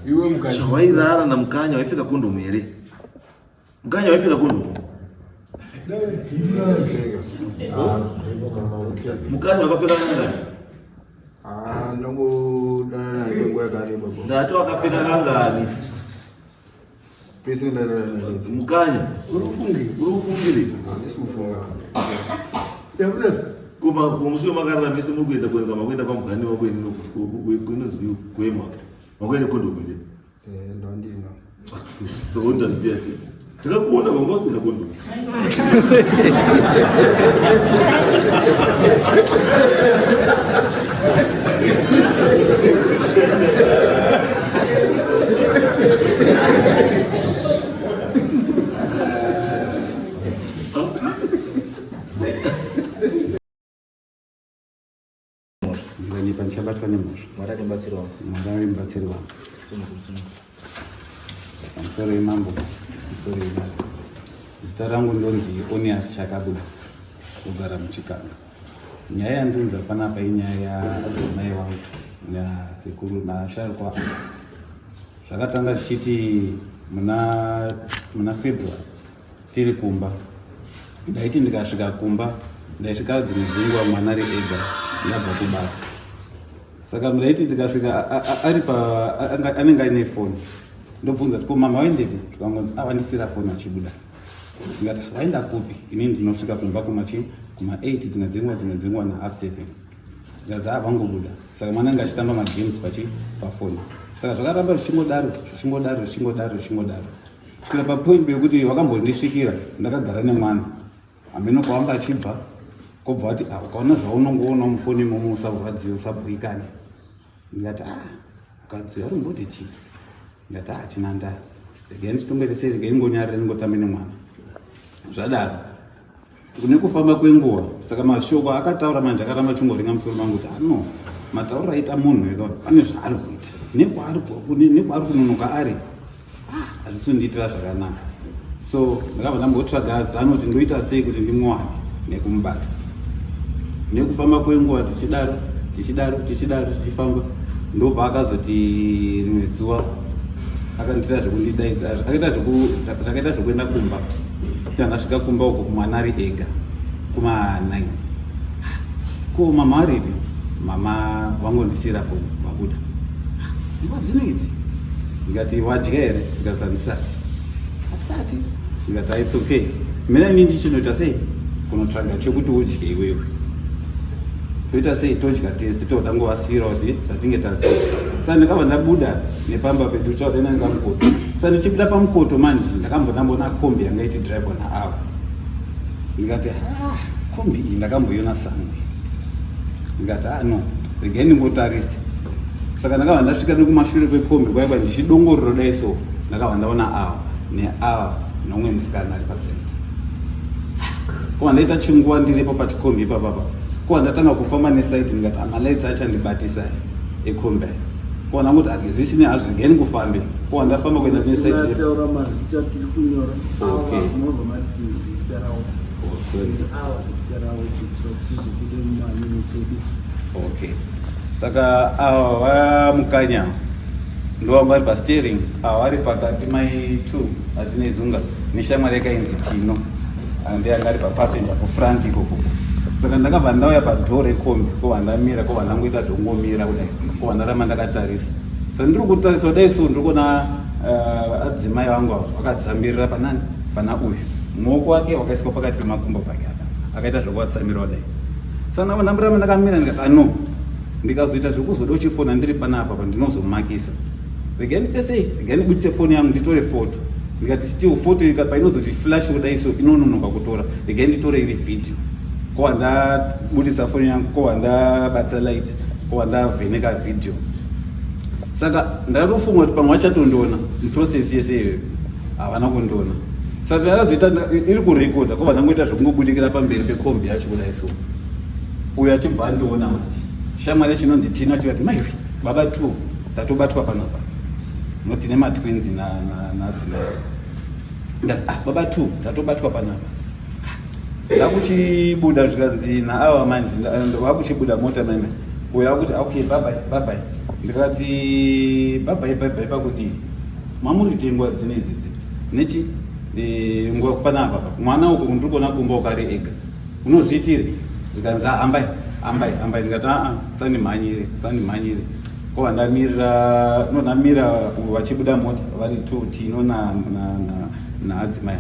Iwe mukanya. Zvawairara naMukanya waipfeka kondomu here? Mukanya waipfeka kondomu? Mukanya wakapfeka kangani? Ah, ndongodanana naye nguva yakareba. Ndati wakapfeka kangani? Pese ndarara naye. Mukanya, uri kufungire? Uri kufungire? Handisi kufunga. Kuma kumusi wemakarara mese muri kuenda kuenda makuenda pamugani wako inonzi kuema. Makuenda kondomu here? Eh, ndandina. Saka unotaziya sei? Ndakakuona wanga usina kondomu. Ndanipa ndichabatwa nemhosva. Mwari ari mubatsiri wangu. Mwari ari mubatsiri wangu. Pamusoro yemambo. Pamusoro yemambo. Zita rangu ndonzi Onias Chakabuda. Kugara muChikanga. Nyaya yandinza panapa inyaya yamai wangu nasekuru nasharukwa. Zvakatanga zvichiti muna muna February tiri kumba ndaiti ndikasvika kumba ndaisvika dzimwe dzenguva mwana ari ega ndabva kubasa saka ndaiti ndikasvika ari pa anenge aine foni ndobvunza kuti ko mama vaendepi zvikangonzi avandisira ah, foni achibuda ndikati vaenda kupi ini ndinosvika kumba kumachi kuma 8 dzimwe dzenguva dzimwe dzenguva na half 7 ndikazi ah vangobuda saka mwana anga achitamba magames pachi pafoni saka zvakaramba zvichingodaro zvichingodaro zvichingodaro zvichingodaro kusvikira papoint pekuti wakambondisvikira ndakagara nemwana hameno kwawanga achibva kobva wati ah, ukaona zvaunongoona mufoni imomo usarwadziwe usabhuikane ndikati ah ukadziwa uri chii ndikati ah china ndaa regai nditongoita sei regai ngonyarira ndingotambe nemwana zvadaro Nekufamba kwenguva saka mashoko akataura manje akaramba chingoringa musoro mangu kuti ano matauriro aita munhu eka pane zvaari kuita nekwaari kunonoka ari ah, hazvisi kundiitira zvakanaka so ndakabva ndambotsvaga zano kuti ndoita sei kuti ndimuwane nekumubata nekufamba kwenguva tichidaro tichidaro tichidaro tichifamba ndobva akazoti rimwe zuva akandiita zvekundidaidza akaita zvakaita zvekuenda kumba kuti andasvika kumba uko kumwana ari ega kuma 9 ko mama aripi mama vangondisiira foni vabuda nguva dzino idzi ndikati wadya here ndikati handisati hakusati ndikati ah, its okay mira ini ndichinoita sei kunotsvaga chekuti udye iwewe toita sei todya tese toda ngovasiyirawo zvi zvatinge tasiya sa ndakabva ndabuda nepamba pedu chaenda nekamukoto sa ndichibuda pamukoto manje ndakambva ndamboona kombi yanga ichidrivwa naava ndikati ah, kombi iyi ndakamboiona sango ndikati ah no regai ndingotarise saka ndakabva ndasvika nekumashure kwekombi kwaikwa ndichidongorero dai so ndakabva ndaona ava neava nomwe musikana ari pasaidi kova ndaita chinguva ndiripo pachikombi ipapapa kova ndatanga kufamba nesaidi ndikati amalights achandibatisa ekombi aya kova ndangoti ati zvisinei hazvo regai ndingofambe kova ndafamba kuenda nesaidi taura mazita tiri kunyora Okay. munobva mati zita ravo Oh, sorry. ava zita ravo kuitira kuti tizobude mumaminitsi edu Okay. Saka ava vamukanya ndovanga vari pasteering ava vari pakati mai two atine zunga neshamwari yakainzi Tino ndiye anga ari papassenger kufront ikoko. Saka ndakabva ndauya padoor rekombi kobva ndamira kobva ndangoita zvekungomira kudai kobva ndaramba ndakatarisa. Saka ndiri kutarisa kudai so ndiri kuona eh, adzimai vangu ava vakatsamirira panani pana uyu muoko wake wakaiswa pakati pemakumbo pake apa akaita zvekuvatsamira kudai saka ndabva ndamboramba ndakamira ndikati ano ah, ndikazoita zvekuzoda uchifona ndiri panapa pa ndinozomakisa regai ndiite sei regai ndibudise foni yangu nditore foto ndikati still foto ika painozoti flash kudai so inononoka kutora regai nditore iri video kowa ndabudisa foni yangu kowa ndabatsa light kowa ndavheneka video saka ndatofunga kuti pamwe vachatondiona muprocess yese iyoyo havana kundiona saka yakazoita iri kurekodha kobva ndangoita zvekungobudikira pamberi pekombi yacho kudai so uyo achibva andiona manje shamwari yacho inonzi tina achivati maiwe baba two tatobatwa panapa no tine matwins nadzimai ndati ah baba two tatobatwa panapa ndakuchibuda zvikanzi naawa manje vakuchibuda mota maime Uyo akuti okay, bye bye, bye bye. Ndikati bye bye, bye bye pakudii? Mamuri tengwa dzine idzi dzidzi nechi nguva panapa pa mwana uko ndiri kuona kumba ukari ega unozviitire. Ndikanzi ambai, ambai, ambai. Ndikati aa, sandimhanyire, sandimhanyire. Kova ndamirira, no, ndamira vachibuda mota vari two, Tino naadzimai.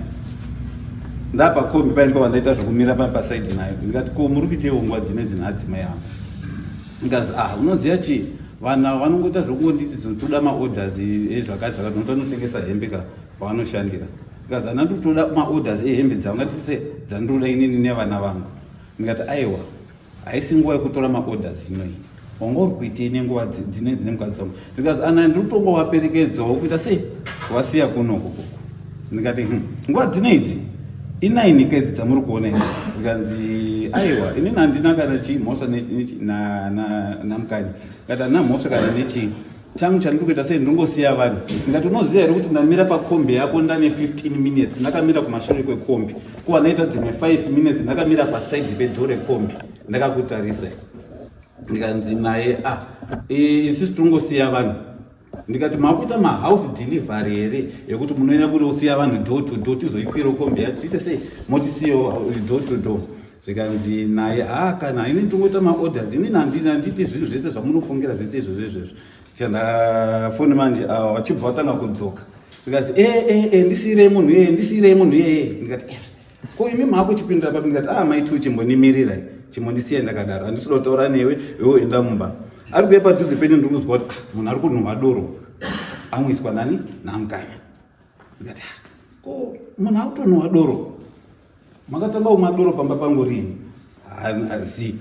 Ndapa kombi paini, kwava ndaita zvokumira pasaidi nayo. Ndikati, ko muri kuiteiwo nguva dzine dzine adzimai angu? Ndikazi, ah, unoziva chii, vanhu ava vanongoita zvokungonditi toda maorders ezvakati zvakati, nokuti vanotengesa hembe ka pavanoshandira. Ndikazi, hana ndikutoda maorders ehembe dzangu, ngatise dzandinoda inini nevana vangu. Ndikati, aiwa, haisi nguva yekutora maorders inoyi. Wanga uri kuitei nenguva dzine dzine mukadzi wangu? Ndikazi, ana ndiri kutongovaperekedzawo kuita sei, wasiya kunoko koko. Ndikati, nguva dzine idzi inaini ka idzi dzamuri kuona idzi? Ndikanzi, aiwa, inini handina kana chii mhosva naMukanya. Ndikati, handina mhosva kana nechii changu chandiri kuita sei, ndingosiya vanhu. Ndikati, unoziva here kuti ndamira pakombi yako ndane 15 minutes ndakamira kumashure kwekombi, kuva ndaita dzimwe 5 minutes ndakamira pasaidi pedoor rekombi ndakakutarisa. Ndikanzi naye, ah, isusu tingosiya vanhu. Ndikati, makuita mahouse delivery here yekuti munoenda kuti usiya vanhu door to door, tizoikwira kombi yacho tiite sei, motisiyawo door to door? Zvikanzi naye, ha, kana ini ndingoita maorders, inini handiti zvinhu zvese zvamunofungira zvese izvozvo izvozvo. Chandafoni manje ava vachibva vatanga kudzoka, zvikanzi, e e e, ndisiyirei munhu iyeye, ndisiyirei munhu iyeye. Ndikati, eh, ko imi maakuchipindura papi? Ndikati, ah, maitu, chimbonimirirai, chimbondisiya ndakadaro, handisi kuda kutaura newe, iwe enda mumba. Ari kuuya padhuze penyu, ndiri kuzwa kuti, ah, munhu ari kunhuhwa doro amwiswa nani? NaMukanya. Ndikati, ah, ko munhu akutonhuhwa doro, makatanga kumwa doro pamba pangu rini? Zi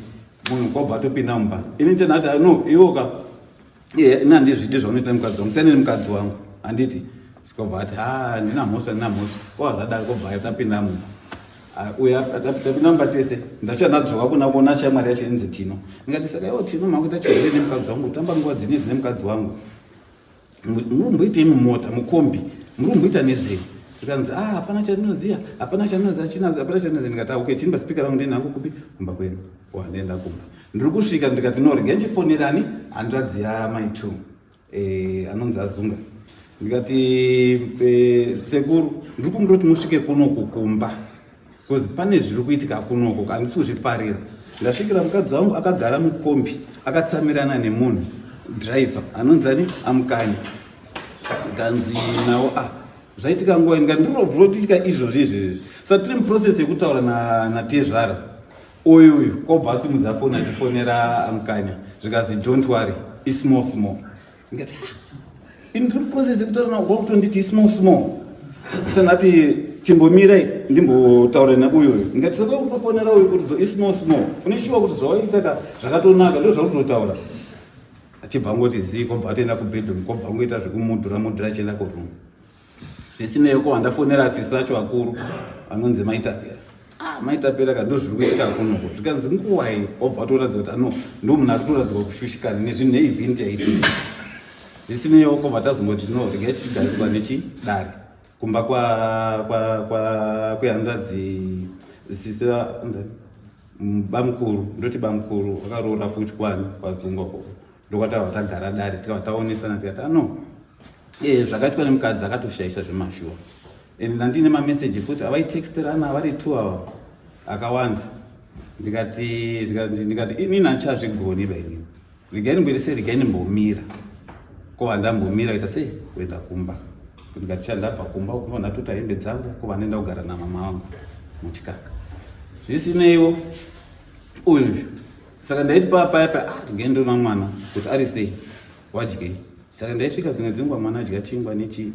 munhu kwabva atopinda mumba. Ini chandati, no, iwoka ini handizvidi zvaunoita nemukadzi wangu, siyana nemukadzi wangu, handiti? Sikobva ati, ha, handina mhosva, handina mhosva. Kwava zvadaro, kobva tapinda mumba. Uya tapinda mumba tese. Ndachanadzoka kuna kuona shamwari yacho inzi Tino. Ndikati, saka iwo Tino, makuita chirwere nemukadzi wangu, kutamba nguva dzine dzine mukadzi wangu, murumboitei mumota, mukombi murumboita nedzei? Ndikanzi, ah, hapana chandinoziva, hapana chandinoziva, china hapana chandinoziva. Ndikati, ah, okay, chimba speaker rangu, ndiende hangu kupi? Kumba kwenu. Wandienda kumba, ndiri kusvika, ndikati, no, regai ndichifonerani hanzvadzi yamai two anonzi Azunga. Ndikati, sekuru, ndiri kundoti musvike kunoku kumba because pane zviri kuitika kunoko, handisi kuzvifarira. Ndasvikira mukadzi wangu akagara mukombi akatsamirana nemunhu driver anonzi ani? Amukanya. Ganzi nawo, ah, zvaitika nguva ndikati, ndinovotitika izvozvi izvezvi. Saka tiri muprocess yekutaura natezvara uyu uyu, kwobva asimudza foni achifonera Amukanya, zvikazi, don't worry, ismall small. Ndikati, ah, ini ndiri process yekutaura nawo, kwakutonditi small small. Sandati, chimbomirai ndimbotaura neuyu uyu. Ndikati, saka kutofonera uyu kuti ismall small, une shuwa kuti zvawaita ka zvakatonaka, ndo zvakutotaura? Achibva angoti zii, kwobva atoenda kubedroom, kwobva angoita zvekumudhura mudhura achienda kuroom. Zvisinei, ko handafonera asisi acho akuru anonzi Maitapera. Ah, Maitapera ka, ndo zviri kuitika kunoko. Zvikanzi, nguwai? Wobva atoratidza kuti ano ndo munhu ari kutoratidzwa kushushikana nezvinhu neevent yaitika. Zvisineiwo, kobva tazongoti, no, regai tichigariswa nechidare kumba kwehanzvadzi sisi bamukuru. Ndoti bamukuru vakaroora futi kwani kwazungwa koko, ndokwatava tagara dare, tikava taonesana, tikati, ano zvakaitwa nemukadzi akatoshaisha zvemashuwa. And ndandine mameseji futi avaitexterana vari two ava akawanda. Ndikati, inini handichazvigoni ba, inini regai ndimboite sei, regai ndimbomira. Ko handambomira kuita sei, kuenda kumba. Ndikati, chandabva kumba uko ndatuta hembe dzangu, ko vandaenda kugara namama vangu muChikaka. Zvisineiwo, uyu saka ndaiti paya pa, ah, regai ndona mwana kuti ari sei, wadyei. Saka ndaisvika dzimwe dzenguva mwana adya chingwa nechii.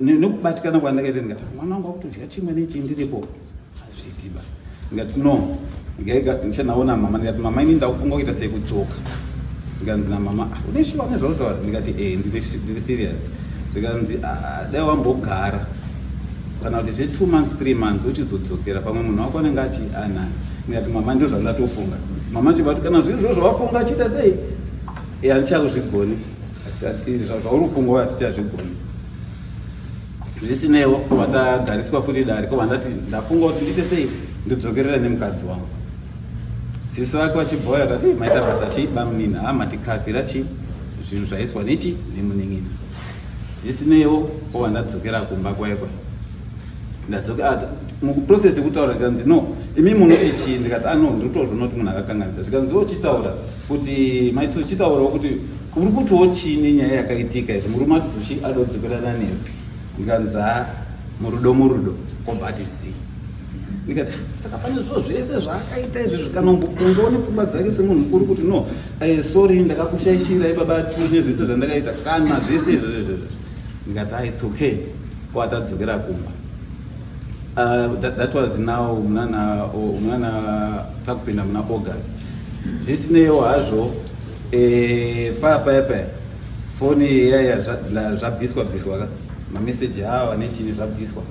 Nekubatikana kwandakaita, ndikati, mwana wangu akutodya chingwa nechii ndiripo, hazviiti ba. Ndikati, no, ndichanaona mama. Ndikati, mama, ini ndakufunga kuita sei, kudzoka. Ndikanzi namama, ah, une shuwa nezvautaura? Ndikati, e, ndiri serious. Zvikanzi, ah, dai wambogara kana kuti zve2 months, 3 months, uchizodzokera, pamwe munhu wako anenge achi anani. Ndikati, mama, ndo zvandatofunga. Mama chibva, kana zviri zvo zvawafunga, achiita sei, handichakuzvigoni zvauri kufunga, hatichazvigoni. Zvisineiwo, vatagariswa futi dare, kobva ndati ndafunga kuti ndiite sei, ndidzokerera nemukadzi wangu. Sisi vake vachibva vauya vakati maita basa chii bamunini, haa matikavhira chii zvinhu zvaiswa nechi nemunin'ina. Zvisineiwo kova ndadzokera kumba kwaikwa ndadzoka mukuprocess yekutaura ndikanzi no imi munoti chii ndikati ano ah, ndiri kutozviona kuti munhu akakanganisa zvikanzi wochitaura kuti maiti uchitaurawo kuti uri kutiwo chii nenyaya yakaitika izvi murume atizochi adodzokerana newe ndikanzi ha murudo murudo kobva ati zii ndikati saka pane zviro zvese zvaakaita izvi zvikanombofungawo nepfungwa dzake semunhu mukuru kuti no eh, sorry ndakakushaishirai baba tu nezvese zvandakaita kana zvese izvozvo izvozvo ndikati ah, its okay kwatadzokera kumba that was now munana munana takupinda muna August zvisineiwo hazvo eh, paya paya paya foni iyaya zvabviswa bviswa ka mameseji awa nechini zvabviswa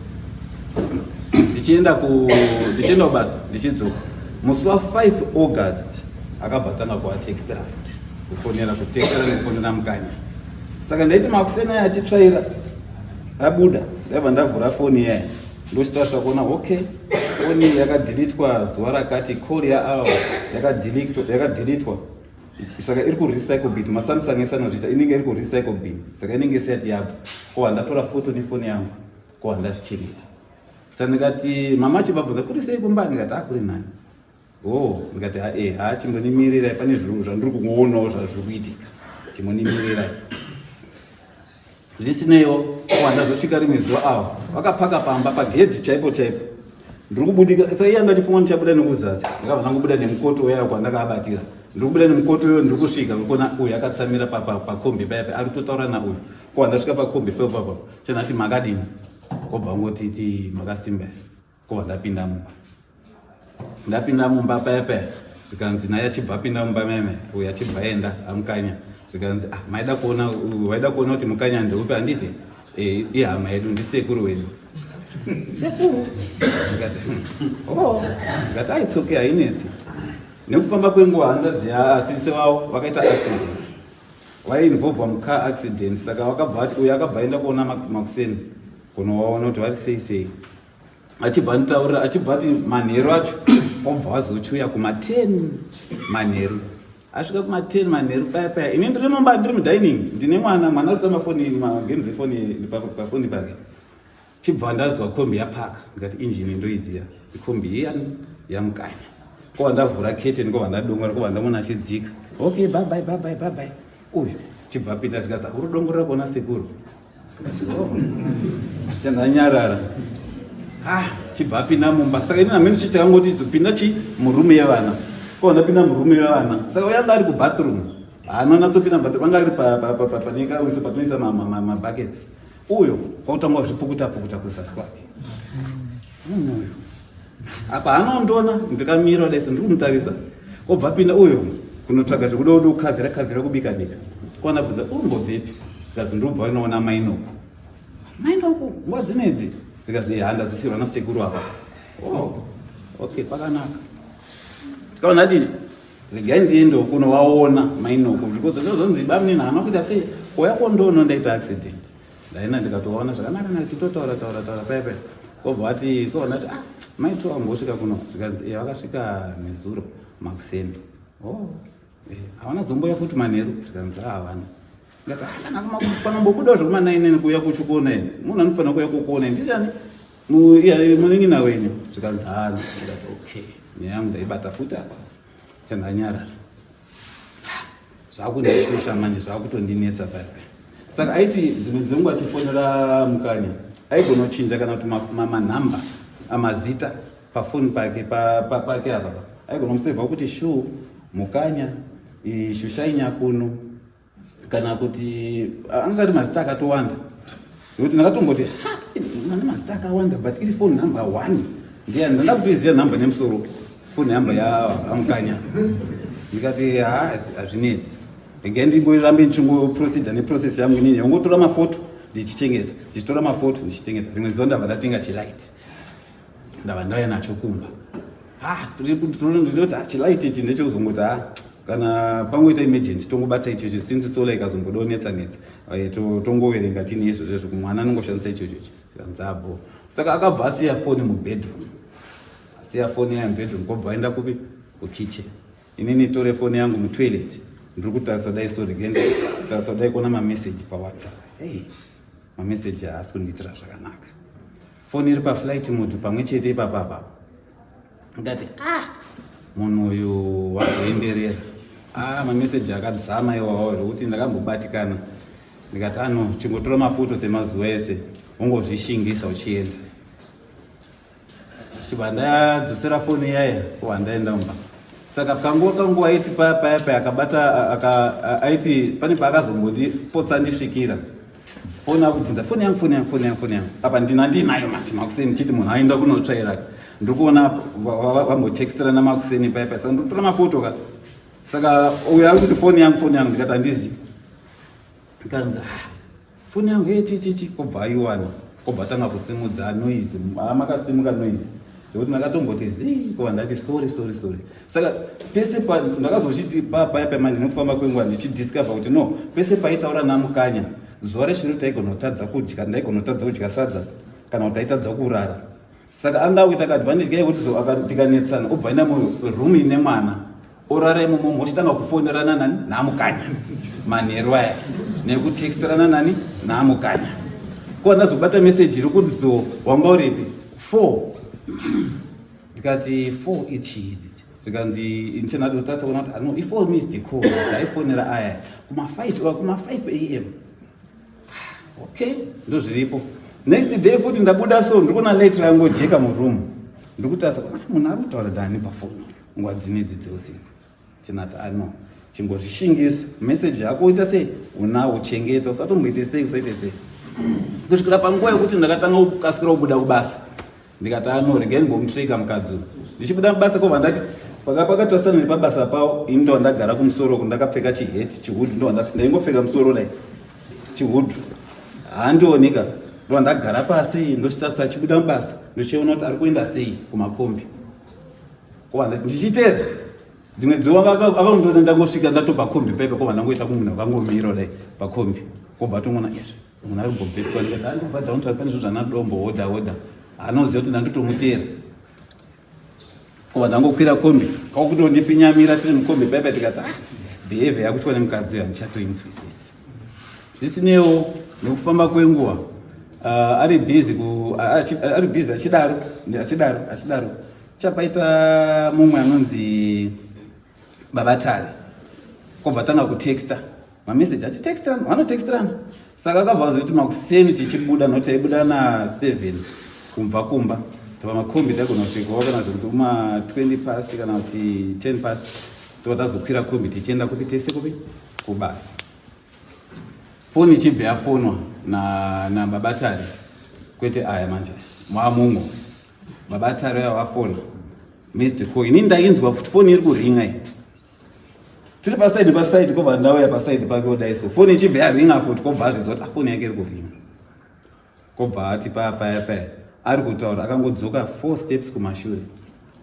ndichienda ku ndichienda kubasa ndichidzoka musi wa 5 August akabva tanga kuatextera futi kufonera kutextera nekufonera mukanya saka ndaiti makuseni aya achitsvaira abuda ndabva ndavhura foni iyaya ndochitarisa kuona okay foni yakadhilitwa zuva rakati call yaawa yakadhilitwa saka iri kurecycle bin masamsung ese anozviita inenge iri kurecycle bin saka inenge isati yabva ko handatora foto nefoni yangu ko handazvichengeta saka ndikati mama achibva kuri sei kumba ndikati akuri ah, nani Oh, ndikati ha eh ha chimbonimirirai pane zvinhu zvandiri kuonawo zvazviri kuitika. Chimbonimirirai. Zvisineiwo, wandazosvika rimwe zuva awa vakapaka pamba pagedhi chaipo chaipo. Ndiri kubudika saka iye andachifunga ndichabuda nekuzasi. Ndakabva ndangobuda nemukoto uya kwandakabatira. Ndiri kubuda nemukoto uyo ndiri kusvika kuona uyu akatsamira pakombi paya paya ari kutotaura nauyu. Ko wandasvika pakombi pepo papo. Chanati makadini? Kobva ngotiti makasimba. Ko ndapinda mumba. Ndapinda mumba paya paya zvikanzi naye achibva apinda mumba meme uyu achibva aenda amukanya zvikanzi ah, maida kuona waida kuona kuti mukanya ndeupi handiti e, ihama yedu ndisekuru wedu sekuru ndikati hmm, oh ndikati aitsoke hainetsi nekufamba kwenguva hanzvadzi yaasisi vavo vakaita accident vainvolvwa mucar accident saka vakabva vati uyu akabva aenda kuona makuseni kunovaona kuti vari sei sei achibva anditaurira achibva ati manheru acho obva wazochiuya kuma 10 manheru asvika kuma 10 manheru paya paya ini ndiri mumba ndiri mudining ndine mwana mwana ari kutamba foni magames efoni pafoni pake chibva ndazwa kombi yapaka ndikati injini ndoiziva ikombi iyani yamukanya kova ndavhura keteni kova ndadongora kova ndamuona achidzika okay bye bye bye bye bye bye uyu chibva apinda zvikanzi uri dongorera kuona sekuru chandanyarara ah chibva apinda mumba saka ini namene chi chakangoti pinda chi murume yevana ko ndapinda murume yevana saka uya anga ari kubathroom haana natsopinda mubathroom anga ari panekauso patinoisa mabuckets uyo kwakutanga kuzvipukuta pukuta kuzasi kwake munhu uyu apa anondiona ndikamira dai ndiri kumutarisa obva pinda uyo kunotsvaga zvekuda kuda kukavhira kavhira kubika bika kwana bvunza umbobvepi zvikanzi ndobva unoona mainoko mainoko nguva dzinedzi zvikanzi handa dzisirwa nasekuru apa oh, okay pakanaka tikaona ti regai ndiendewo kuno waona mainoko because zvozonzi bamunini haana kuita sei uya kondoona ndaita accident Ndaenda ndikatoona zvakanaka naka titotaura taura taura paya paya. Kobva vati koona kuti ah mai two vambosvika kuno zvikanzi eh vakasvika nezuro makuseni. Oh eh havana zomboya futi manheru zvikanzi ah havana. Ndikati ah kana panombobuda zvekuma 9 kuuya kuchikuona ini. Munhu anofanira kuuya kukuona ini. Ndisani munin'ina wenyu zvikanzi haana. Ndikati okay nyaya yangu ndaibata futi apa. Chandanyarara. Zvakundishusha manje zvakutondinetsa paya saka aiti dzimwe dzenguva achifonera mukanya aigona kuchinja kana kuti manhamba amazita pafoni pake pake apa aigona kusevha kuti shu mukanya shushai nyakuno kana kuti anga ari mazita akatowanda nekuti ndakatomboti ane mazita akawanda but iri phone number one ndiani ndanda kutoiziva nhamba nemusoro phone number yaamukanya ndikati ha hazvinetsi regai ndingorambe ndichingoprocedure neprocess yangu inini yangotora mafoto ndichichengeta ndichitora mafoto ndichichengeta rimwe zuva ndabva ndatenga chilight ndava ndauya nacho kumba ah, ndinoti ah, chilight ichi ndechekuzongoti ah, kana pangoita emergency tongobatsa ichocho since solar ikazombodonetsa netsa eh, tongoverenga tine izvozvo izvo mwana anongoshandisa ichocho ichi zvikanzi abo saka akabva asiya foni mubedroom asiya foni yayo mubedroom kobva aenda kupi kukitchen. Inini tore foni yangu mutoilet, ndiri kutarisa dai, so regendi kutarisa dai kuona mameseji paWhatsApp. Hey, mameseji haasi kundiitira zvakanaka. Foni iri paflight mode pamwe chete ipapa apapo. Ndikati, ah, munhu uyu wazoenderera. Ah, mameseji akadzama iwawo zvekuti ndakambobatikana. Ndikati, ano chingotora mafoto semazuva ese, wongozvishingisa uchienda. Chibva ndadzosera foni yaya, wandaenda mumba. Saka kanguva kanguva aiti paya paya paya akabata aiti pane paakazombondipotsa ndisvikira foni akubvunza foni yangu, foni yangu, foni yangu, foni yangu. Apa ndina ndinayo manje makuseni, chiti munhu aenda kunotsvaira. Ndiri kuona vambotextirana makuseni paya paya, saka ndiri kutora mafoto ka. Saka uyo ari kuti foni yangu, foni yangu, ndikati handizi. Ndikanzi, ah, foni yangu ye chichichi, kobva aiwana, kobva atanga kusimudza noise. Makasimuka noise zvekuti ndakatomboti zii, kobva ndati sorry, sorry, sorry. Saka pese pa ndakazochiti paya paya manje nekufamba kwenguva ndichidiscover kuti no, pese paitaura naMukanya zuva rechiro taigonotadza kudya, ndaigonotadza kudya sadza kana kuti taitadza kurara. Saka anga akuita kaadvantage kaikuti so tikanetsana obva enda muroom ine mwana orara imomo, mochitanga kufonerana nani naMukanya manheru aya nekutexterana nani naMukanya. Ko ndazobata meseji iri kuti so wanga uripi 4? Ndikati 4 ichii idzi? Zvikanzi nchenatotarisa kuona kuti ano i4 missed call dzaifonera aya kuma 5, kuma 5 am. Okay, ndozviripo. Next day futi ndabuda so ndikuona light rangojeka muroom. Ndikutarisa, ah, munhu ari kutaura dani pafoni nguva dzinedzi dzeusiku? Tinati ano chingozvishingisa, meseji yako uita sei, unawo chengeta, usatomboite sei, usaite sei, kusvikira panguva yekuti ndakatanga kukasikira kubuda kubasa. Ndikati ano regai ndimbomutreka mukadzi uyu. Ndichibuda mubasa kobva ndati pakatarisana nepabasa pavo, ini ndo ndagara kumusoro uku ndakapfeka chiheti chihood, ndo ndaingopfeka musoro dai chihood handioneka. Ndo ndagara pasi ndochitarisa achibuda mubasa, ndochiona kuti ari kuenda sei kumakombi. Kobva ndichitera dzimwe dzuva akandiona ndangosvika ndatobva kombi paipa, kobva ndangoita kumunhu akangomira dai pakombi, kobva tongoona izvi munhu ari kumbobvetwa. Ndikati andobva downtown, pane zvinhu zvanadombo hodha hodha, anoziva kuti ndandotomutera. Kobva ndangokwira kombi, kwakutondifinyamira tiri mukombi paipa. Tikati, ah, behavior yakuitwa nemukadzi uyu handichatoinzwisisi. Zvisinewo nekufamba kwenguva, ari busy ari busy achidaro achidaro achidaro, chapaita mumwe anonzi Babatare, kobva tanga kutexta mameseji, achitextirana, vanotextirana. Saka akabva azoti makuseni tichibuda, nokuti taibuda na7 kubva kumba, tova makombi taigona kusvikawo kana zvekuti kuma 20 past kana kuti 10 past, tova tazokwira kombi tichienda kupi tese, kupi, kubasa. Foni ichibva yafonwa naBabatari, kwete aya manje mamungo Babatari aya vafona missed call. Ini ndainzwa kuti foni iri kuringa iyi tiri pasaidi pasaidi, kobva ndauya pasaidi pake kudai so foni ichibva yaringa futi, kobva azvinzwa kuti foni yake iri kuringa, kobva ati paya paya paya ari kutaura, akangodzoka four steps kumashure,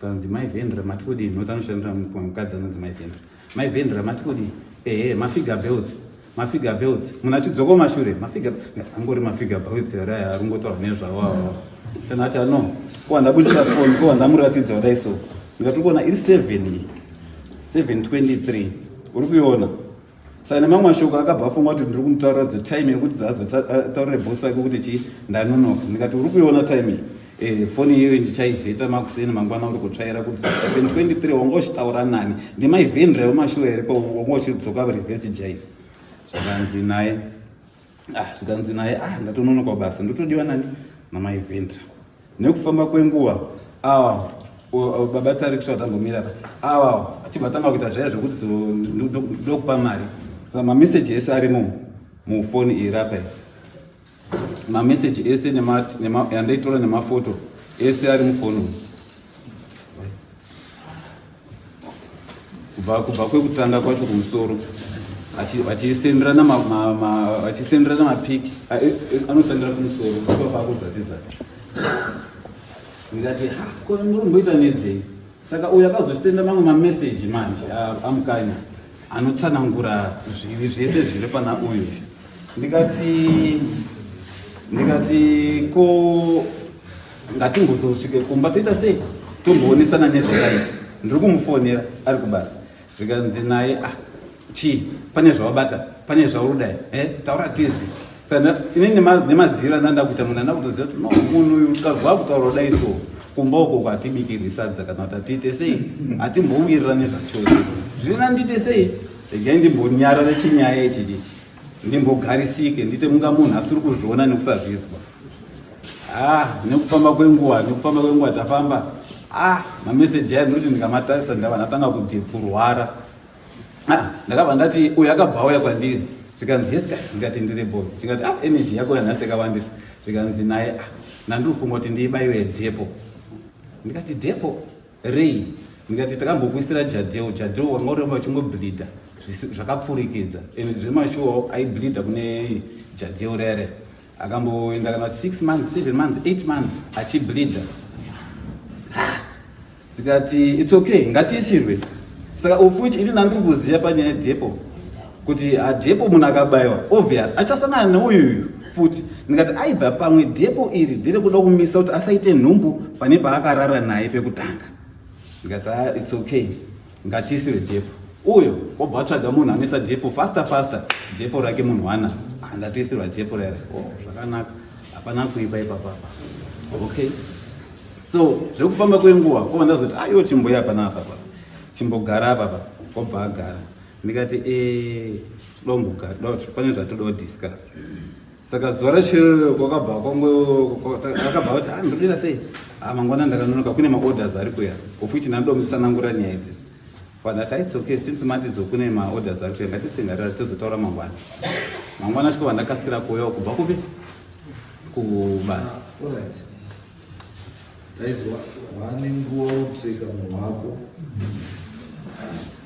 kanzi, "Mai Vendra, mati kudii?" Noti anoshandira mukadzi anonzi Mai Vendra. "Mai Vendra, mati kudii?" "Ehe, mafigure belts, mafigure belts." Munhu achidzoka kumashure, mafigure, ngati angori mafigure belts here aya ari kungotaura nezvavo avo? Kana ati ano kowa ndabudisa foni, kowa ndamuratidza kudai so, ndikati, "Kuona iri 7 iyi, 7:23 uri kuiona?" Saka nemamwe mashoko akabva afunga kuti ndiri kumutaurira dzetime yekuti dzazotaurire bosi vake kuti chii, ndanonoka. Ndikati, "Uri kuiona time iyi? Foni iyoyo ndichaivheta makuseni mangwana. Uri kutsvaira kuti 7:23 wanga uchitaura nani? Ndimaivhendra wemashuwa here wanga uchidzoka reverse jive?" Zvikanzi naye, ah, zvikanzi naye, "Ah, ndatononoka basa, ndotodiwa nani? Namaivhendra." Nekufamba kwenguva awa baba tari kusvika tambomira pa awa achibva tanga kuita zvaya zvekuti ndokupa mari. Saka mameseji ese arimo mufoni iri apa iyi, mameseji ese yandaitora nemafoto ese ari mufoni umu, kubva kwekutanga kwacho kumusoro, achisenderana mapiki anotangira kumusoro kusvika pakuzasi zasi. Ndikati, ha, ko murumboita nedzei? Saka uyu akazosenda mamwe mameseji manje aMukanya anotsanangura zviri zvese zviri pana uyu. Ndikati ko ngatimbozosvike kumba, toita sei, tomboonesana nezvelife. Ndiri kumufonera ari kubasa. Zvikanzi naye, ah, chii, pane zvawabata, pane zvauri kudai, taura tizwi. Kana ini nemaziviro andanda kuita munhu anda kutoziva kuti no, munhu uyu ukazwa kutaura kudai so kumba uko kwatibikirwi sadza kana kuti atiite sei, hatimbowirirani zvachose. Zvina ndiite sei, regai ndimbonyarare chinyaya ichi chichi, ndimbogarisike, ndiite munga munhu asiri kuzviona nekusazvizwa. Ah, nekufamba kwenguva, nekufamba kwenguva tafamba. Ah, mameseji aya ndinoti ndikamatarisa ndava ndatanga kuti kurwara. Ah, ndakabva ndati uyu akabva auya kwandiri, zvikanzi yes ka, ndikati ndiri bho, ndikati ah, energy yako yanhasi yakawandisa. Zvikanzi naye ah, nandiri kufunga kuti ndiibaiwe depo. Ndikati depo rei? Ndikati takambokuisira jadeo, jadeo wanga uramba uchingobleeda zvakapfurikidza, and zvemashuwa aibleeda kune jadeo rere. Akamboenda kana 6 months, 7 months, 8 months achibleeda. Zvikati it's okay, ngatiisirwe. Saka of which ini ndandiri kuziva panyaya yedepo kuti adepo munhu akabayiwa obvious achasangana neuyu futi. Ndikati aibva pamwe depo iri ndere kuda kumisa kuti asaite nhumbu pane paakarara naye pekutanga. Ndikati ah, it's okay, ngatiisirwe depo. Uyo wobva watsvaga munhu anoisa depo faster faster, depo rake munhu wana ndatoisirwa depo rere. Oh, zvakanaka, hapana kuipa ipapapa. Okay, so zvekufamba kwenguva kobva ndazoti aiwo chimboya panapa pa, chimbogara apa pa, wobva agara. Ndikati toda kumbogara, pane zvatoda kudiscuss. Saka zuva racho kwakabva akabva kuti ah, ndodira sei, ah, mangwana ndakanonoka kune maorders ari kuya, of which ndandoda mutsanangura nyaya idzi. But it's okay, since matidzo kune maorders ari kuya, ngatisengarira tozotaura mangwana. Mangwana chikobva ndakasikira kuuyawo kubva kupi kubasa. Alright. Taizwa wane nguva wokutsveka munhu wako,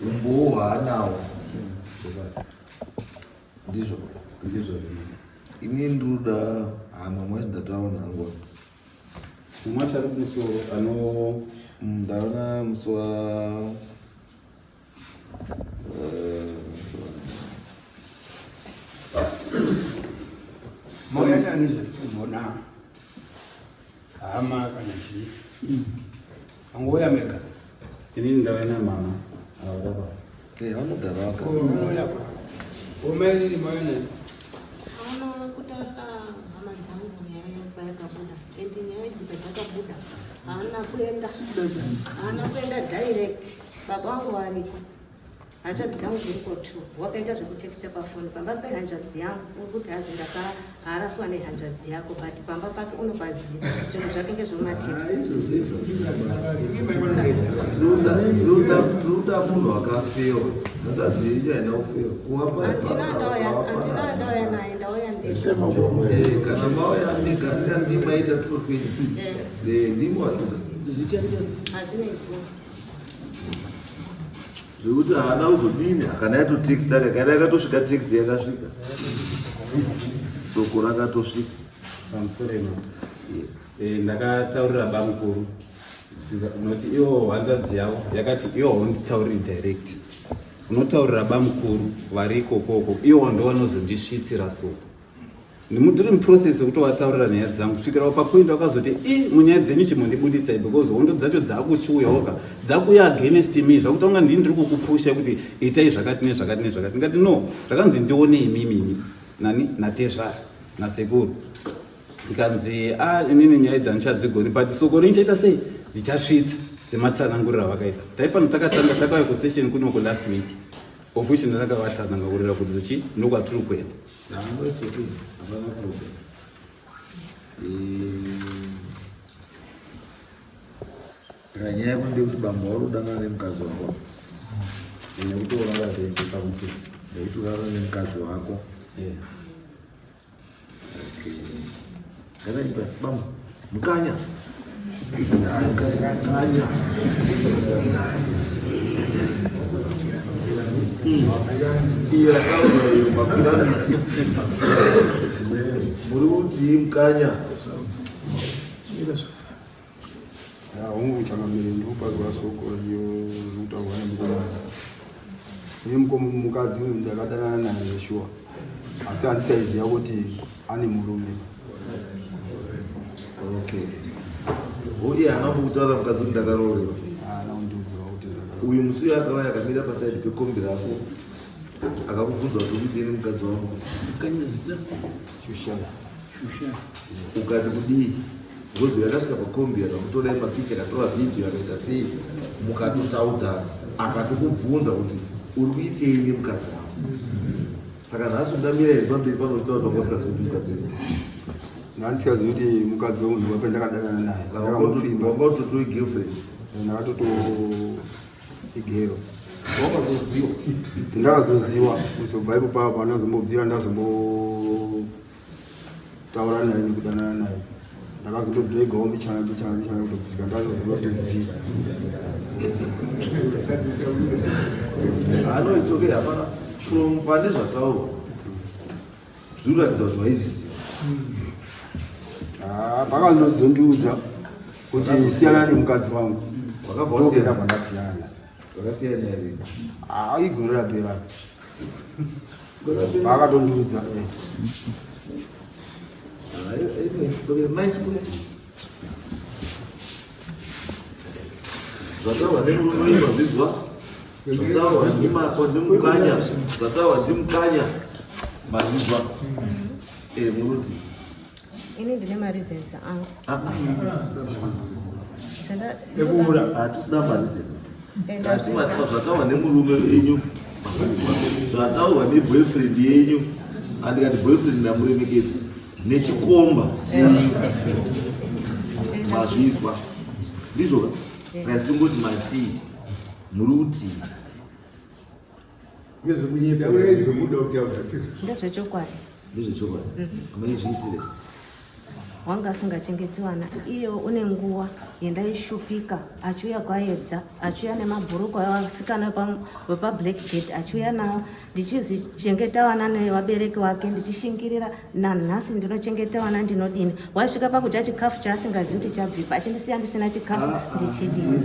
umbowo hwaanawo. Ndizvo. Ndizvo. Ini ndinoda hama mwacho ndataona nguva. Mumwe achari kumusoro ano Ndaona musi wa Mauya nani zvatikumbona hama kana chii, angouya mega? Inini ndauya namama aurapa. Vanogara vaka. Unouya kwa omainini, mauya nani? Hauna kutaurira hama dzangu nyaya payakabuda, and nyaya idzi padzakabuda haana kuenda, haana kuenda direct. Baba vangu variko, hanzvadzi dzangu dziriko two. Wakaita zvekutexta pafoni pamba pehanzvadzi yangu, uri kuti hazi ndakaharaswa nehanzvadzi yako, but pamba pake unopaziva, zvinhu zvake ngezvomatext. Tinoda munhu akafewa. Hanzvadzi yenyu haina kufewa. Kuvapa Handina ndauya naye, ndauya ndega. Kana mauya mega, ndimaita turo twenyu. Ndimi watuka. Hazvineipo. Zvekuti haana kuzodini, kana yatotext aka, kana yakatosvika text yakasvika, soko rakatosvika. Pamusoro ino. Yes. Ndakataurira bamukuru noti iwo hanzvadzi yavo yakati iwo haunditauriri direct, unotaurira bamukuru vari ikokoko, iwo ndo vanozondisvitsira soko. Ndiri muprocess yekutovataurira nyaya dzangu kusvikira papoint vakazoti i munyaya dzenyu chimbondibuditsai, because hondo dzacho dzakuchiuyawoka, dzakuuya against me, zvakuti unga ndini ndiri kukupusha kuti itai zvakati nezvakati nezvakati. Ndikati no, zvakanzi ndione imimi nani natezvara nasekuru. Ndikanzi a inini nyaya idzi handichadzigoni, but soko rinchaita sei, ndichasvitsa sematsananguriro avakaita. Taifanira takatanga takauya kusession kunoko last week, of which ndakavatanangurira kuti zochi ndokwatiri kuenda. No, it's okay. Hapana problem. Saka nyaya yako ndeyekuti bambo vari kudanana nemukadzi wako. Nekutorara zvese pakuti Nekuti urara nemukadzi wako. Okay. Garai pasi bambo. Mukanya. Mukanya. Iya yakaura iyo makwira miti. Muri kuti mukanya. Hongu changamire, ndikupazwa soko iyo zvikutaurwa nemukomana. Iye mukadzi uyu ndakadanana naye shuwa, asi handisaiziva kuti ane murume. Okay. Uye haana kutaura mukadzi kuti ndakaroorerwa? Haana kundiudzira kuti ndakaroorerwa. Uyu musi uyo akauya akamira pasaidi pekombi rako akakubvunza kuti ukuitei nemukadzi wangu. Shushana. Ukati kudii? Because uyo akasvika pakombi akakutorai mapicha akatora vhidhiyo akaita sei mukatotaudzana akatokubvunza kuti uri kuitei nemukadzi wangu. Saka nhasi undamira here pamberi pano uchitaura kuti wanga usingazivi kuti mukadzi wenyu? Ndandisikazivi kuti mukadzi wemunhu wape ndakadanana naye. Saka Ndakamupfimba. wanga utotori girlfriend. Ndakatoto igero. Wakazoziwa. Ndakazoziwa kuzobva ipo papa pandazombobvira ndazombotaura naye nekudanana naye. Ndakazondodregawo mbichana mbichana mbichana kutosvika ndazozotoziva. Ah, no, it's okay. Hapana. From pane zvataurwa zvinoratidza kuti waiziziva. Ah, pakazozondiudza kuti siyana nemukadzi wangu. Wakabva wasiyana? Ndokenda kwandasiyana. Wakasiyana here? Ah, igore rapera. Vakatondiudza. Eh. Ah, anyway, it's okay. Nice kule. Zvataurwa nemurume wenyu mazvinzwa? Zvataurwa ndimako ndimukanya. Zvataurwa ndimukanya. Mazvinzwa? Eh, muruti. Ini ndine mareasons angu. Ah, ah. Ekuura. Hatisina mareasons. Hatimatipa zvataurwa nemurume wenyu. Zvataurwa neboyfriend yenyu. Andikati boyfriend ndamuremekedza. Nechikomba. Mazvinzwa. Ndizvo ka? Saka tingoti matii. Muri kutii? Ndezvechokwadi. Ndezvechokwadi. Maizviitire. Wanga asingachengeti vana iye une nguva yendaishupika achiuya kwaedza achiuya nemabhurukwa evasikana vepablack gate achiuya nawo ndichizichengeta vana nevabereki vake ndichishingirira nanhasi ndinochengeta vana ndinodini waisvika pakudya chikafu chaasingazivi kuti chabvipa achindisiya ndisina chikafu ndichidini.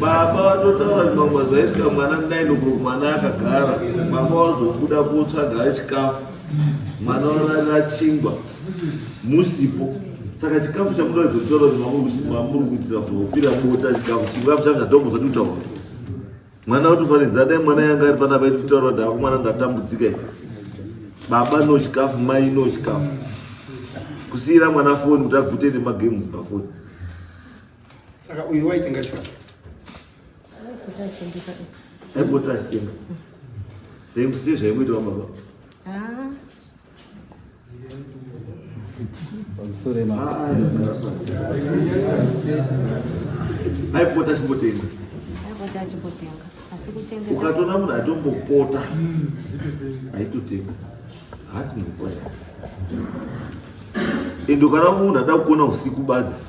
Baba vatotaura kuti mamwe mazuva aisvika mwana nine o'clock mwana akagara baba wazobuda kotsvaga chikafu mwana warara chingwa musipo saka chikafu chamunoratidza kutaura kuti mamuri kuitira kuti wopira bota chikafu chingwa chazvatombo zvati kutaura mwana watofanidza dai mwana yanga ari panapa ititaura kuti akomana ndatambudzika i baba no chikafu mai no chikafu kusiyira mwana foni kuti agute nemagames pafoni. Saka uyu waitenga chikafu? Aipota achitenga. Sezvaingoita baba. Ah. Pamusoro ema. Aipota achimbotenga. Aipota achimbotenga. Asi kuchengeta. Ukatoona munhu atombopota aitotenga. Haasi munhu kwaye. Ende ukaona munhu ada kuona usiku badzi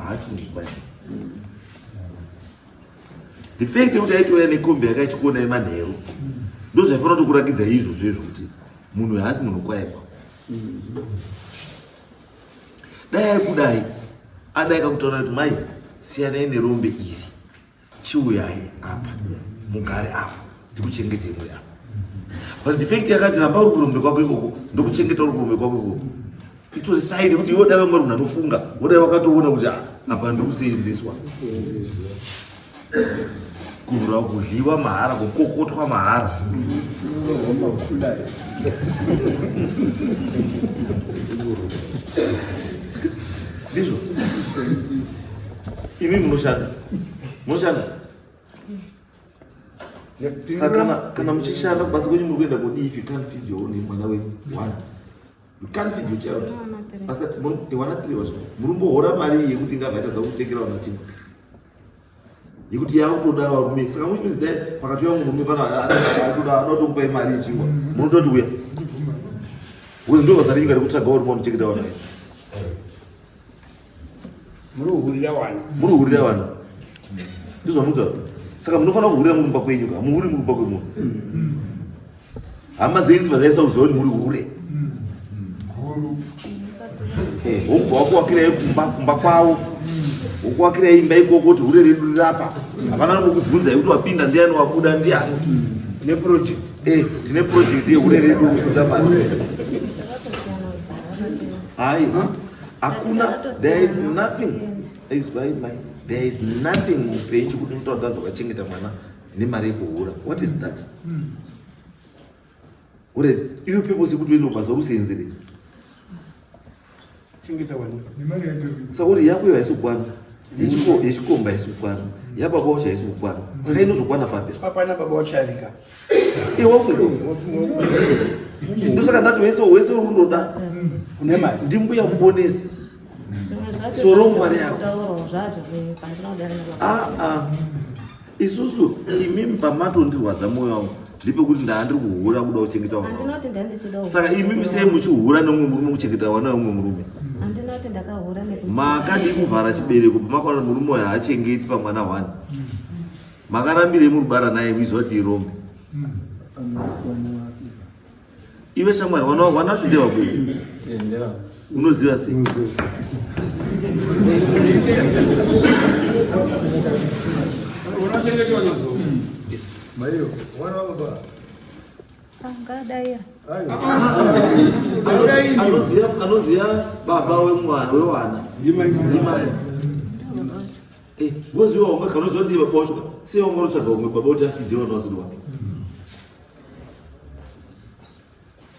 haasi munhu kwaye. The fact yekuti aitouya nekombi yake achikuonai manheru ndozvaifanira kutokurakidza izvozvo izvo kuti munhu haasi munhu kwaye. Dai aikudai adai kakutaura kuti mai siyanai nerombe iri chiuyai apa mugare apa ndikuchengetei muri apa. But the fact yakati ramba uri kurombe kwako ikoko ndokuchengeta uri kurombe kwako ikoko itori saini kuti iwe dai wanga uri munhu anofunga wodai wakatoona kuti apa ndikuseenzeswa kuvhura kudyiwa mahara kukokotwa mahara. Ndizvo imi munoshanda munoshanda saka kana muchishanda kubasa kwenyu muri kuenda kudii if you can't feed your own mwana wenyu one you can't feed your child asati wana three wacho murumbohora mari yekuti ingabva itadza kutengera vana chingwa yekuti yakutoda varume saka which means dai pakatouya murume pana anotoda anotokupai mari yechingwa munototi uya because ndo basa renyu kari kutsvaga varume vanochengeta vana Muri kuhurira vana. Muri kuhurira vana. Ndizvo zvamunotaura. Saka munofanira kuhurira muri kumba kwenyu ka. Muhuri muri kumba kwemunhu. Hama dzenyu dzibva dzaisa kuziva kuti muri hure. Wobva wakuwakirai kumba kumba kwavo. Wokuwakirai imba ikoko kuti hure redu riri apa. Hapana anombokubvunzai kuti wapinda ndiani wabuda ndiani. Tine project. Tine project yehure redu kubuda mari. Hayi. Hakuna, there is nothing is by my there is nothing muupenyu chekuti unotaura kuti wakachengeta mwana nemari yekuhura. What is that? Ure you people sekuti uende kubasa usenzere. Chengeta wana. Saka kuti yako iyo haisi kukwana. Yechikomba haisi kukwana. Yababa wacho haisi kukwana. Saka inozokwana papi? Papana baba watarika. Ndosaka ndati wese wese uri kundoda Une mari. ndimbuya muponesi. Soro mari yako. Ah ah. Isusu imimi pamatondirwadza moyo wangu ndepekuti ndaandiri kuhura kuda kuchengeta vana vangu. Handinoti ndandichidawo. Saka imimi sei muchihura neumwe murume kuchengeta vana veumwe murume? Handinoti ndakahura nekuti Makadii kuvhara chibereko pamakaona kuti murume uyu haachengeti pamwana one? Makarambirei murubara naye muiziva kuti irombe? Iwe shamwari wana wana wacho ndewako unoziva sei? Unochengetwa nazo. Maiyo, wana wababa. Angadaira. Anoziva anoziva baba wemwana wewana ndimai. Eh, woziva wanga kana unoziva ndiye baba wacho sei wanga unotsvaga umwe baba kuti afidhe vana vasiri wake?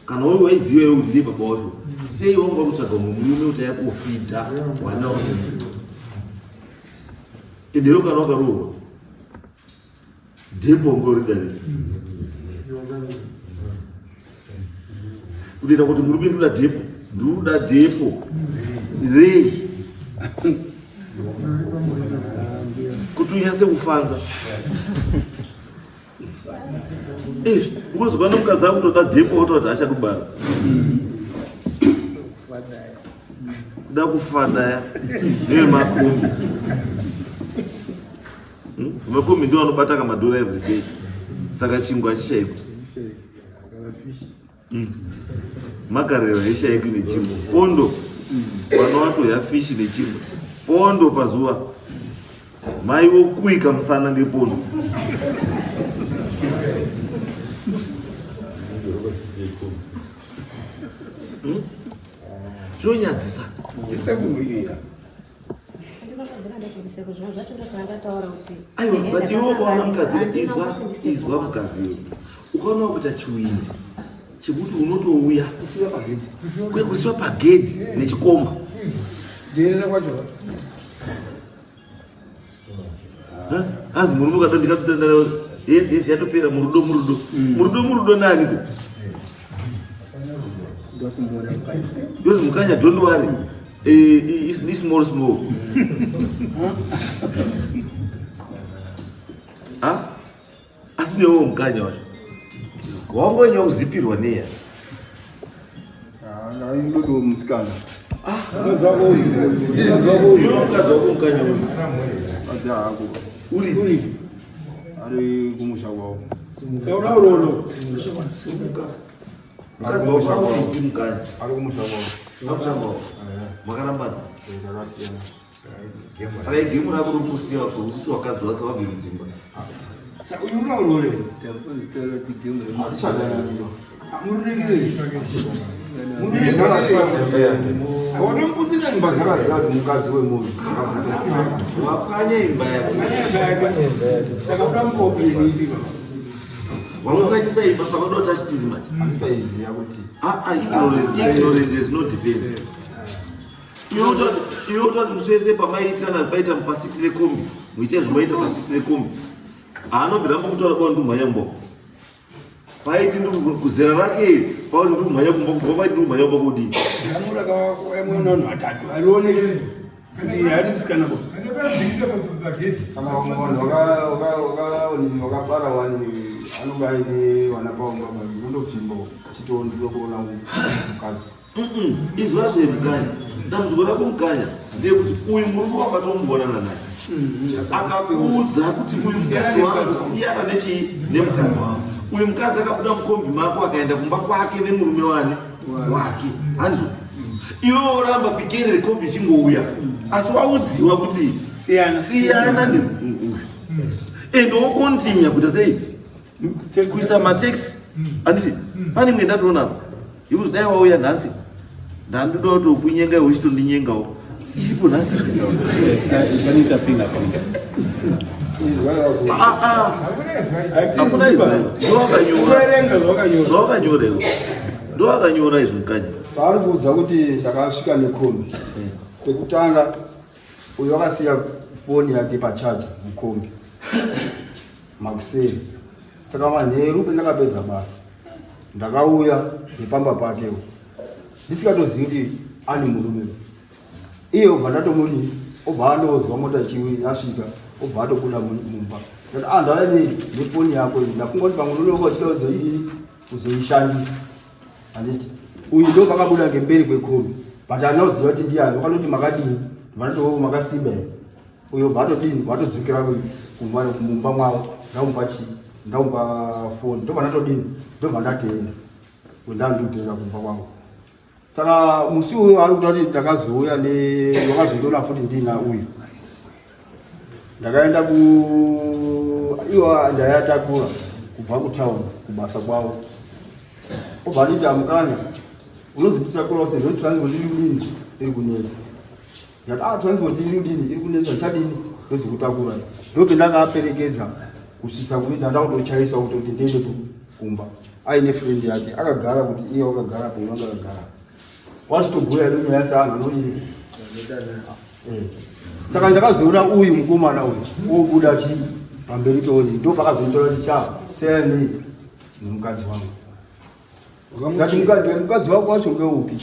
Kana uyu waiziva iwe kuti ndiye baba wacho sei wanga unotsvaga umwe murume kuti auye kofidha wana wake? Endero kana wakaroorwa ndipo ngorida rei kutoita kuti murume ndoda dhepo ndoda dhepo rei kuti unyatse kufanza izvi unozokwana mukadzi akutoda dhepo wototi achakubara kuda kufadaya nemakombi Makombi ndio anobata kamadhora every day. Saka chingwa hachishaikwi. Makarero haishaikwi nechingwa. Pondo. Vana watoya fish nechingwa. Pondo pazuva. Mai vokuika musana ngepondo. Zvinonyadzisa. Isekuhwirira. Aiwa, but iwe ukaona mukadzi izwa izwa mukadzi iwe ukaona wakuita chiwindi chekuti unotouya Kusiwa pagedhi. kuye kusiwa pagedhi nechikomba Ndirera kwacho. Ha? Hanzi murume ukada ndikatotenda yes yes yatopera murudo murudo murudo murudo nani ko yozi mukanya don't worry eh, it's small small ha asi newewo mukanya wacho wangonyanya kuzipirwa neya Ndinoto musikana. Mukadzi wako mukanya uyu Adzi hako. uri Ari kumusha kwavo. Saura uroro. mukadzi wako akuripi mukanya Ari kumusha kwavo. akushamba makarambana Zvakasiyana. Saka igemu rako rokusiya kuti wakadzi wase wabve mudzimba. Saka uyu unaurore. Hatichadananiwa. Muregerere. Muregerere. Watomuputsira imba. Ndakaziva kuti mukadzi wemunhu. Wapwanya imba yake. Saka udamukopi ipi baba? Wamukanyisa imba saka uda kuti achitiri manje. Handisaiziva kuti Ah ah ignorance ignorance is no defense. Iwe utoti musi wese pamaiitirana paita pasiti rekombi muiita zvimaita pasiti rekombi haanobvira mbokutaura kwa ndikumhanya kumba paiti ndikuzera rake iri pauri ndikumhanya kumba kubva paiti ndikumhanya kumba kudii Zamu rakawaimwe vanhu vatatu harioneki kuti hari musikana bo. kana vamwe vanhu vakabara wani anonge aine vana paumba unondopfimba chitoondiro kuona mukadzi. Izwa zve mukanya dambudziko rako mukanya ndeyekuti uyu murume wakatomuonana naye akakuudza kuti uyu mukadzi wangu siyana nechii nemukadzi wangu uyu mukadzi akabuda mukombi mako akaenda kumba kwake nemurume wani wake handizvo iwe woramba pikere rekombi ichingouya asi waudziwa kuti Siyana. siyana neuyu and wokontinya kuita sei kuisa matex handiti pane imwe ndatoona apa yekuti dai wauya nhasi Ndandoda kuti ukunyenga iwe uchitondinyengawo. Iripo nhasi. Panoita fingerprint. Ah, ah. Hakuna izwi. Ndowakanyora. Ndowakanyora iwe. Ndowakanyora izvi mukanya. Paari kuudza kuti ndakasvika nekombi. Pekutanga uyo akasiya foni yake pachaja mukombi. Makuseni. Saka manheru pendakapedza basa ndakauya nepamba pakewo ndisikatozivi kuti ane murume iye obva ndatomuni obva andozwa mota chiwi yasvika obva atobuda mumba ndati ah ndauya nefoni yako iyi ndafunga kuti pamwe unonoka uchida kuzoidini kuzoishandisa handiti uyu ndo pakabuda ngemberi kwekombi but handina kuziva kuti ndiyani wakanoti makadini vanoti makasimba here uyo bva atodini bva atodzokera kumba mumba mwavo ndamupa chii ndamupa foni ndobva ndatodini ndobva ndatenda ndandikutenga kumba kwangu saka musi uyo ari kuta kuti ndakazouya wakazondiona futi ndina uyu ndakaenda ku iwo ndayatakura kubva kutown kubasa kwavo obva anditi amukanya unozonditakura sezvo transport iri kudini iri kunetsa ndati ah transport iri kudini iri kunetsa ndichadini ndozokutakura ndopendakaperekedza kusvitsa kuita ndakutochaisa kutoti ndiende kumba aine friend yake akagara kuti iye wakagara po wanga akagara wachitobhuya ino nyaya seanhu anodini eh. Saka ndakazoona uyu mukomana uyu obuda chi pamberi peoni ndo pakazoitora kuti cha seyani nemukadzi wangu ndati mukadzi wako wacho ngeupi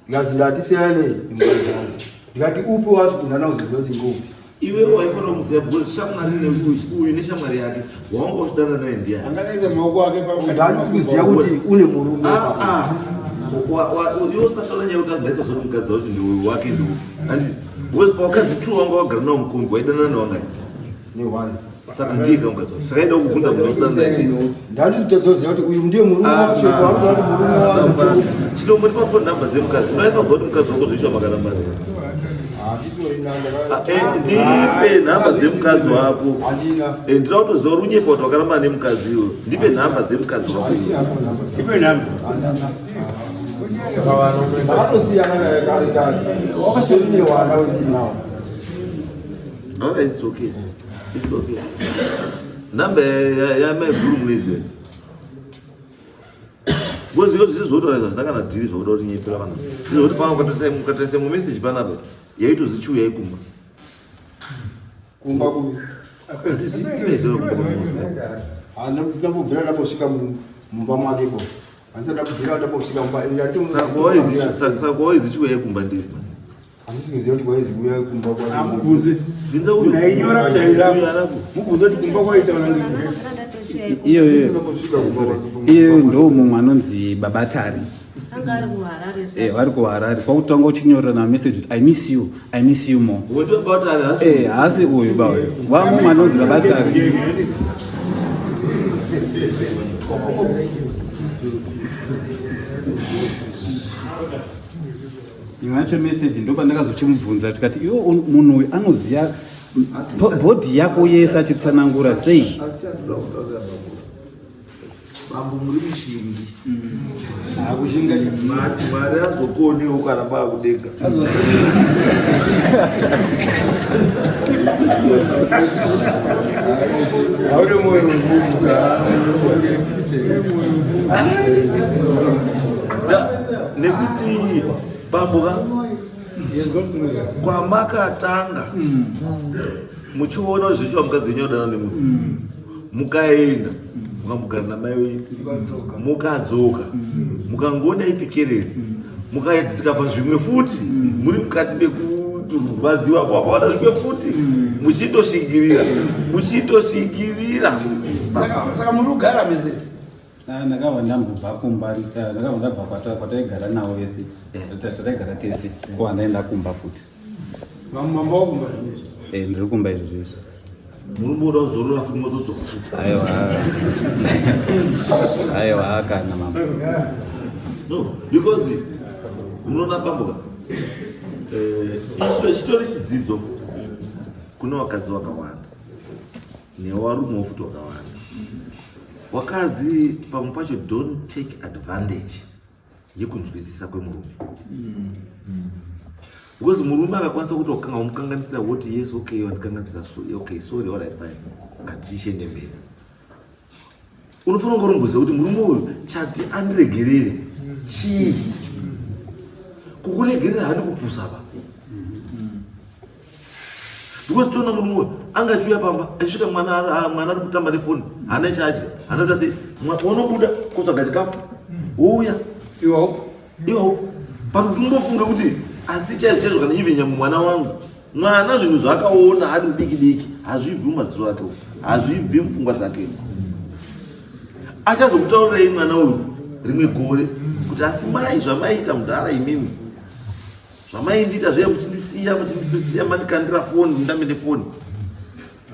ndikazi ndati siyane nemukadzi wangu ndikati upi wacho ndana kuzoziva kuti ngoupi iwe waifanira kumuziva because shamwari neuyu uyu neshamwari yake wawanga uchidana naye ndiyani Angakaisa maoko ake pa ndandisi kuziva kuti une murume Ah, ah. Iwe usataura nyaya yekuti ndaisazoti mukadzi wacho ndiuyu wake ndiuyu handiti because pawakadzi two wanga wagara nawo mukombi waidanana newangani neone saka ndiye ka mukadzi wacho saka aida kukubvunza kuti unodanana naye sei ndandisi kutozoziva kuti uyu ndiye murume wacho kwaari kuti murume wacho chinombotipa phone number dzemukadzi unoifanirwa kuti mukadzi wako zvoitwa makarambana handitorina ndipe nhamba dzemukadzi wako handina ndinoda kutoziva uri unyepa kuti wakarambana nemukadzi iwe ndipe nhamba dzemukadzi wako Ipe namba. ndakatosiyana naye kare kare wakasiyana wana wendinawo Alright, it's okay. It's okay. Namba yamai guru munoiziva. Because iyo zvisi zvotaura zvina kana dhiri zvakuda kuti nyepera vanhu. Izvo kuti pamwe ukatoisa mu message panapa yaitozi chiuyai kumba. Kumba kupi? Tineziva kumba kumba. Ndambobvira ndambosvika mumba mwake ko. Handisati ndambobvira ndambosvika mumba. Saka waizi chiuyai kumba ndiri. Handisi kuziva kuti waizi kuuya kumba kwake. Amubvunze. Bvunza uyu. Nainyora kuti airamba. Uyu arapo. Mubvunze kuti kumba kwaitaura ngei. Iyoyo Ndambosvika kumba kwake. iyoyo ndo mumwe anonzi Babatari. Anga ari kuHarare. Eh, vari kuHarare kwakutanga uchinyorerana message kuti I miss you, I miss you more. Woti Babatari hasi. Eh, haasi uyu ba uyu wamumwe anonzi Babatari. Imwe yacho message ndo pandakazochimubvunza tikati iwe munhu uyu anoziva bhodhi yako yese achitsanangura sei? Asi chandoda kutaura bambo, muri mushingi. Akushinga. Mwari azokoniwo ukaramba akudenga. Haune moyo wemunhu. Nekuti bambo ka kwamakatanga muchiona zvichiwa mukadzi wenyu adana nemunhu, mukaenda mukamugara namai wenyu, mukadzoka mukangoona ipikereri, mukaitikafa zvimwe futi muri mukati mekuturwadziwa, kwakaona zvimwe futi muchitoshingirira muchitoshingirira. Saka muri kugara mese? Ah, ndakabva ndambobva kumba, ndakabva ndabva kwataigara navo vese, tataigara tese ko handaenda kumba futi. Mambo wakumba zvinezvi? Eh, ndiri kumba izvo zvizvo. Murumboda kuzorora futi mozodzoka futi? Aiwa, aiwa kana mama. No, because munoona pamboka icho chitori chidzidzo kune vakadzi vakawanda nevarumewo futi vakawanda. Wakadzi pamwe pacho don't take advantage. Yekunzwisisa kwemurume. Because murume akakwanisa kuti wakanga wamukanganisira woti yes okay wandikanganisira so okay sorry all right fine ngatichiende mberi. Unofanira kunge urimboziva kuti murume uyu chati andiregerere chii? Kukuregerera handi kupusa ba. Because toona murume uyu anga achiuya pamba achisvika mwana ah, mwana ari kutamba nefoni haana chaadya haana kuita sei wanobuda kotsvaga chikafu wouya iwawo iwawo but kuti ungofunge kuti asi chaizvo chaizvo kana even nyangwe mwana wangu mwana zvinhu zvaakaona ari mudiki diki hazvibvi mumadziso ake hazvibvi mupfungwa dzake achazokutaurirei mwana uyu rimwe gore kuti asi mai zvamaiita mudhara imimi zvamaindiita zviya muchindisiya muchindisiya mandikandira foni ndambe nefoni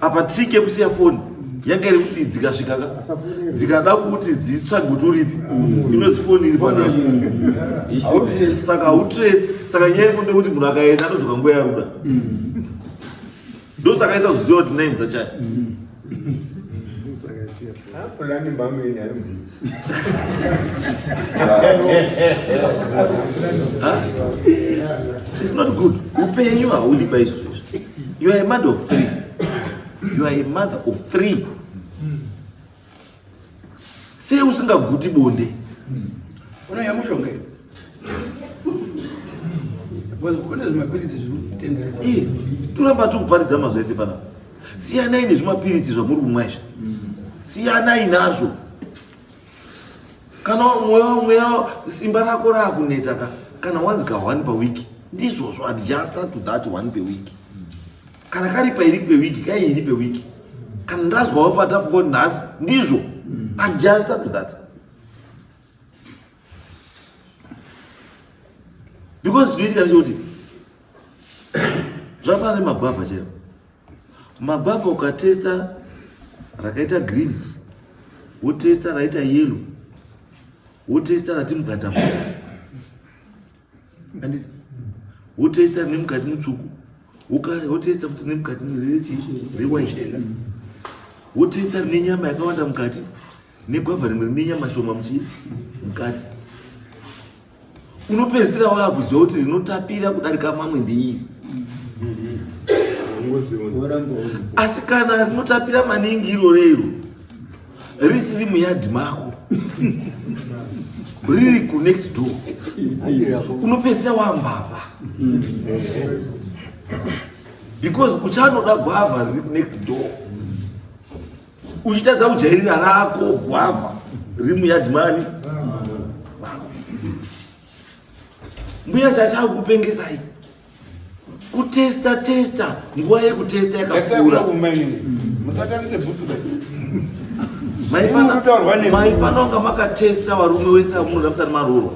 apa trick yekusiya foni yanga iri kuti dzikasvika ka dzikada kuti dzitsvage kuti uripi inozi foni iri panapa saka hautresi saka nyaya yeko ndekuti munhu akaenda anodzoka nguva yaruda ndosaka isazoziva kuti nainza chai It's not good. Upenyu haudi paizvozvo. You are a mother of three. You are a mother of three. Sei usingaguti bonde? Unoya mushonga iwe. Kune zvimapiritsi zvinotenderedza. Eh, toramba tikuparidza mazuva ese panapa. Siyanai nezvimapiritsi zvamuri kumwa izvi. Siyanai nazvo. Kana mweya mweya simba rako rakuneta ka kana wanzi ka one per week ndizvozvo adjusta to that one per week. Kana kari pairi per week kairi per week. Kana ndazwawo patafunga kuti nhasi ndizvo adjusta to that. Because zvinoitika ndechekuti zvafanana nemagwavha chaiwo. Magwavha ukatesta rakaita green wotesta raita yellow wotesta rati mukati mukati anditi wotesta rine mukati mutsvuku wotesta futi rine mukati rewhite wotesta rine nyama yakawanda mukati negwavha rimwe rine nyama shoma muchii mukati unopedzisira waakuziva kuti rinotapira kudarika mamwe ndeiyi asi kana rinotapira maningi iro reiro risiri muyadhi mako riri kunext door unopedzisira wambavha because uchanoda gwavha riri kunext door uchitadza kujairira rako gwavha riri muyadhi mani mbuya chachakupengesai kutesta testa nguva yekutesta yakapfuura maifana kunga makatesta varume wese amunoda musati maroorwa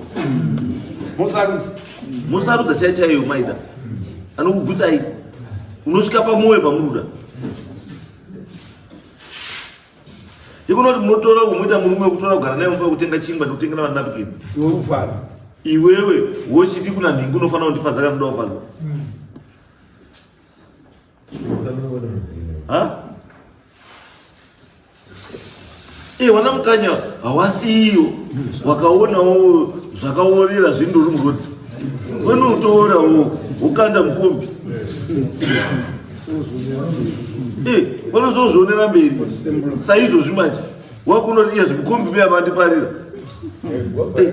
musarudza chai chaiyo maida anokugutsai unosvika pamwoyo pamuruda ikunoti munotora kumuita murume wekutora kugara naye mumba kutenga chingwa nekutengera vanhu napkin iwewe wochiti kuna nhingi unofanira kundifadza kana unoda kufadzwa Iye wana mukanya hawasiyo wakaonawo zvakaorera zvindori murodi wenotorawo wokanda mukombi eh, vanozozvionera mberi saizvozvi manje wakunoti iya zvimukombi meya vandiparira eh.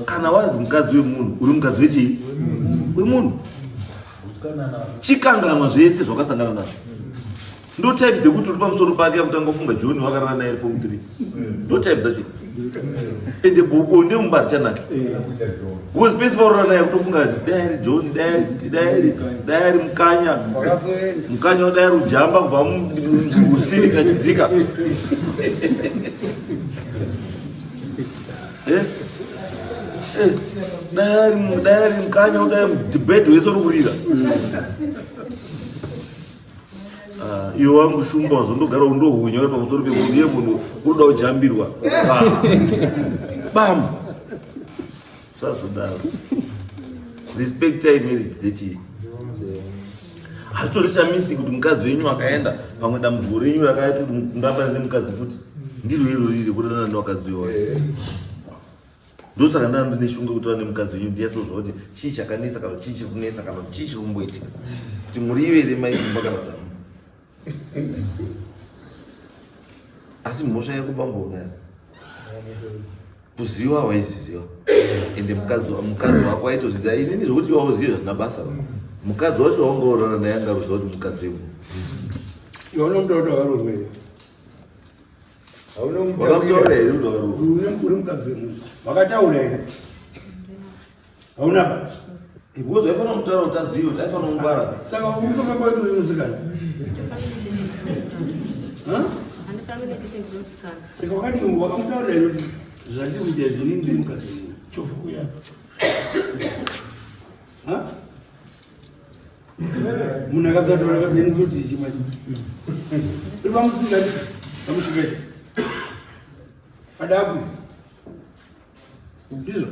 Kana wazi mukadzi wemunhu uri mukadzi wechii wemunhu chikanganwa zvese zvakasangana nazvo ndo type dzekuti uri pamusoro pake akutanga kufunga john wakarara naye form 3 ndo type dzacho ende bonde mumba richanaka because pese paurara naye kutofunga dai ari john dai ari dai ari mukanya mukanya dai ari ujamba kubva usiri kachidzika Eh? Eh, dai ari mukanya udai mudhibhedhi wese uri kurira ah, iwe wangu shumba wazondogara undohunya uri pamusoro pemunhu iye munhu unoda kujambirwa ah. bam zvazodaro respectai marriage dzechii hazvitori chamisi kuti mukadzi wenyu akaenda pamwe dambudziko renyu rakaita kuti murambane nemukadzi futi. Ndiro iro riri kudanana nevakadzi iwayo. Ndosaka ndanga ndine shungu yekutaura nemukadzi wenyu ndiyatozwa kuti chii chakanetsa kana chii chiri kunetsa kana chii chiri kumboitika. Kuti muri ive here mai kumba kana kuti hamuna. Asi mhosva yako bambo unayo. Kuziva waiziziva. Ende mukadzi mukadzi wako aitozviziva inini zvekuti iwe uzive zvazvina basa. Mukadzi wacho waungaorana naye anga ruziva kuti mukadzi wemunhu. Iwe unomuda kuti wakaroorwa here? Wakamutaura here kuti wakaroorwa? Uri mukadzi wemunhu. Wakataura here? Hauna ba. Because aifanira kutaura kuti azive kuti aifanira kungwara. Saka unofamba waita uri musikana. Saka wakati wakamutaura here kuti zvandiri kuita izvi inini ndiri mukadzi wemunhu. Chovha kuya apa. Munhu akasatora akadzi kuti chimwe. Uri pamusika pamusika. Padabwi. Ndizvo.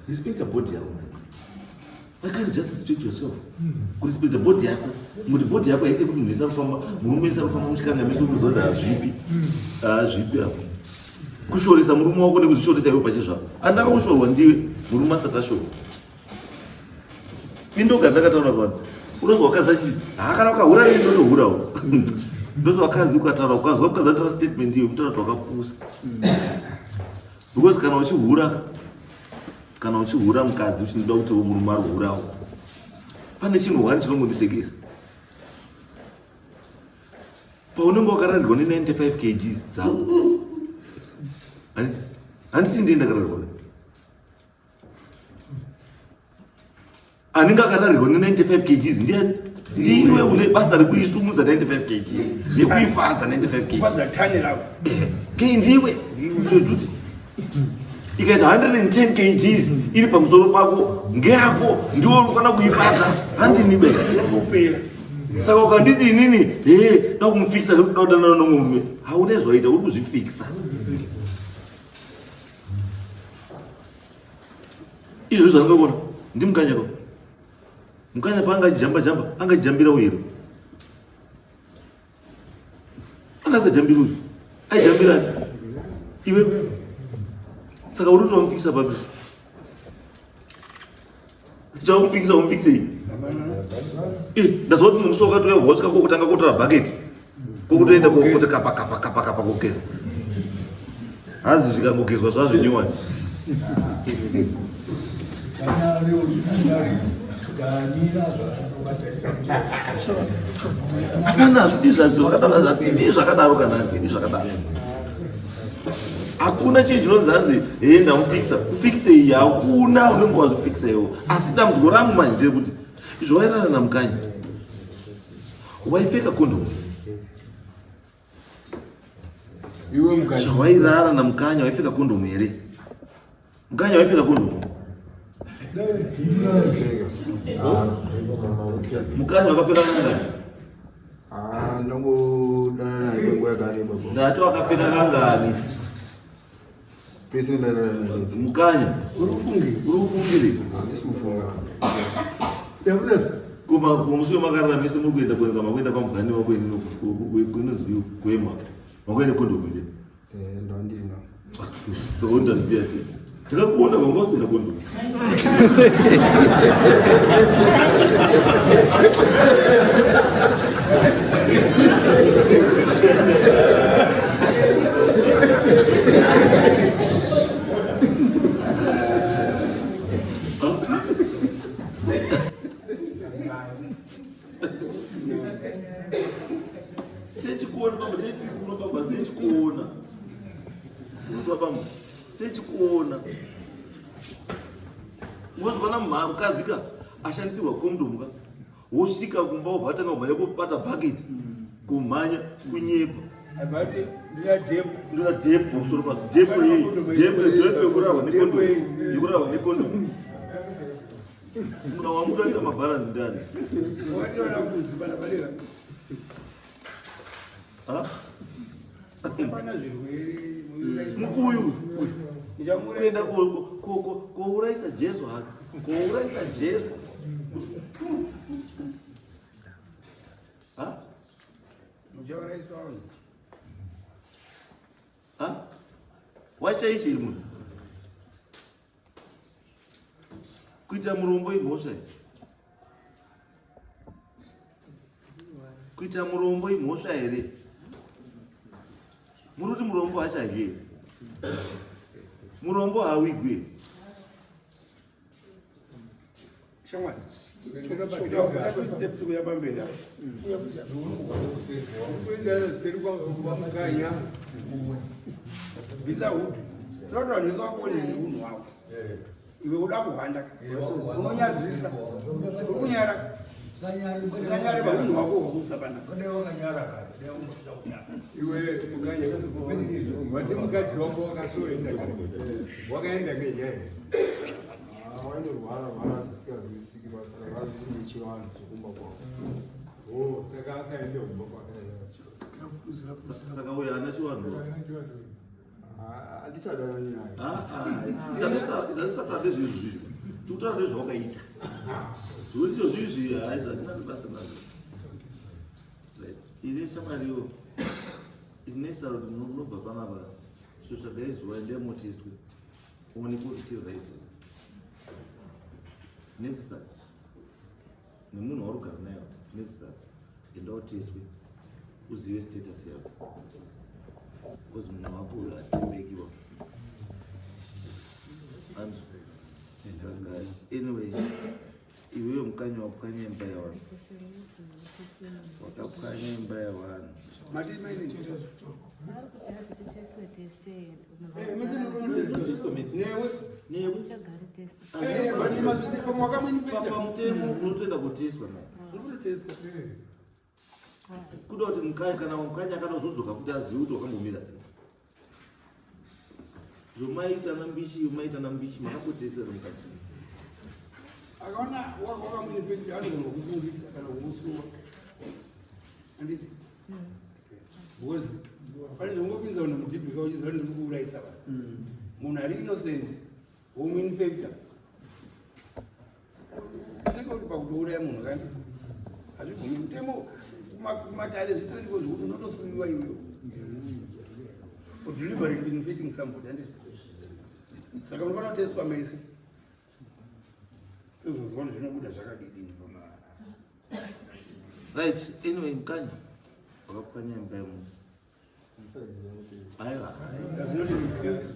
Respect your body yako man. Why can't you just respect yourself? Kurespecta body yako. Kuti body yako haisi yekuti munhu wese arikufamba, murume wese arikufamba muchikanga meso kuziva kuti hazvipi. Hazvipi apo. Kushoresa murume wako nekuzvishoresa iwe pachezvako. Andaka kushorwa ndiwe murume asati ashorwa. Indoga ndakataura kwaani. Unozwa wakadzi achiti, "Ha kana ukahura ini ndotohurawo." Ndozwa wakadzi ukataura ukazwa mukadzi ataura statement iyo mutaura kuti wakapusa. Because kana uchihura kana uchihura mukadzi uchinoda kuti murume ari kuhurawo. Pane chinhu one chinongondisekesa. Paunenge wakararirwa ne 95 kgs dzako. Handiti handiti ndiye ndakararirwa. Anenge akararirwa ne 95 kgs ndiye ndiwe une basa rekuisumudza 95 kgs nekuifadza 95 kgs. Fadza tani rako. Ke ndiwe ndojuti ikaita 110 kgs iri pamusoro pako ngeyako ndiwe unofanira kuifadza handinibe Kupera. saka ukanditi inini he da kumufikisa nekuti da kudanana nomurume hauna zvaita uri kuzvifikisa izvozvo zvandingakuona ndimukanya ko mukanya paanga achijamba jamba anga achijambira uyu here anga asajambira uyu aijambira iwe saka uri kuti wamufikisa papi Tichakufikisa umufikisei? Eh, ndazwa kuti musi wakatouya wasvika kokutanga kotora bucket. Kokutoenda kokoti kapa kapa kapa kapa kogeza. Hanzi zvikangogezwa zvazvinyowani. Hapana, hazvidi zvakadaro, hazvidi zvakadaro kana hazvidi zvakadaro. Hakuna chinhu chinonzi hanzi hee ndamufikisa. Kufikisa iyi hakuna unenge wazvifikisa iwo. Asi dambudziko rangu manje nderekuti izvo wairara namukanya waipfeka kondomu. Iwe mukanya. Zvawairara namukanya waipfeka kondomu here? Mukanya waipfeka kondomu? Mukanya wakapfeka kangani? Ah, ndangodanana naye kwenguva yakareba bro. Ndati wakapfeka kangani? Pese ndairara naye. Mukanya, uri kufungire? Uri kufungire? Handisi kufunga. Kuma kumusi wemakarara mese muri kuenda kuenda makuenda pamugani wako ini kunonzi kuema. Makuenda kondomu here? Eh, ndandina. So undaziya sei? Ndakakuona vanga usina kondomu. Techikuona baba, techiri kuno baba, techikuona. Unozwa baba, techikuona. Unozwa na mukadzi ka ashandisirwa condom ka. Wosvika kumba wobva watanga kumhanya kubata bucket. Kumhanya kunyepa. Abati ndina depo. Ndina depo pamusoro pazvo. Depo iyi, depo depo yekurarwa necondom. Yekurarwa necondom. Muna wangu unoita mabharanzi ndani? Wati wanafunzi bana baleka. Ha? Hapana zvirwere. Mukuyu kuenda kourayisa Jesu hake. Kourayisa Jesu. Ha? Muchaurayisa vanhu. Washaishe munhu. Kuita murombo imhosva here? Kuita murombo imhosva here? Muri kuti murombo hachadye? Murombo hawigwe? Shamwari, steps kuya pamberi apo. Kuenda seri kwamukanya. Bvisa hutu. Tinoda vanhu vese vakuone neunhu hwako. Iwe uda kuhwanda. Unonyadzisa. Uri kunyara. Usanyare paunhu hwako hwakusa panapa. Iwe mukanya, wati mukadzi wako wakasoenda kare. Wakaenda ngenyaya. Wainorwara rwara zvisinganzwisisiki basa ravaine chivanhu chekumba kwavo. Oh, saka akaenda kumba kwake. Saka uyo haana chivanhu. Handichadanani naye. Isazvisataura nezvezvi zvinhu. Tikutaura nezvawakaita. Zvekuti izvo zvizvi hai zvandina nebasa nazvo. Right. Ine shamwariwo. It's necessary kuti munobva panapa chitotsvagai zuva endai motestwe uonekwe kuti tiri right. It's necessary. Nemunhu wauri kugara naye it's necessary. Enda utestwe uzive status yako. Because munhu wako uyo atembekiwa. And saka anyway iwewe mukanya wapwanya imba yavanhu. Wakapwanya imba yavanhu. Mati maini. Vari kuti hazi titeswe tese. Eh, mese munotonoteswa. Newe. Newe. Tichagare tese. Eh, but mazvite pamwe wakamuinfecta. Pamutemo unotoenda kutestwa naye. Unototestwa. Kuda kuti mukanya kana mukanya akanozodzoka futi azive kuti wakambomira sei. Zvomaita nambishi, maita nambishi makakotesera mukati. Akaona wakamuinfecta anogona kukusungisa kana kukusuwa. Handiti? Because pane zvongopinza munhu mudhibhika uchiziva kuti ndiri kuurayisa vanhu. Munhu ari innocent womuinfecta. Unenge uri pakutouraya munhu kandi hazvibvumi mutemo kumatare zvitoriko zvekuti unotosungiwa iwewe. For deliberately infecting somebody handiti? Saka unofanira kutestwa mese. Tozozwa kuti zvinobuda zvakadidini pama. Right, anyway mukanya wakapwanya imba yemunhu. Aiwa. That's not an excuse.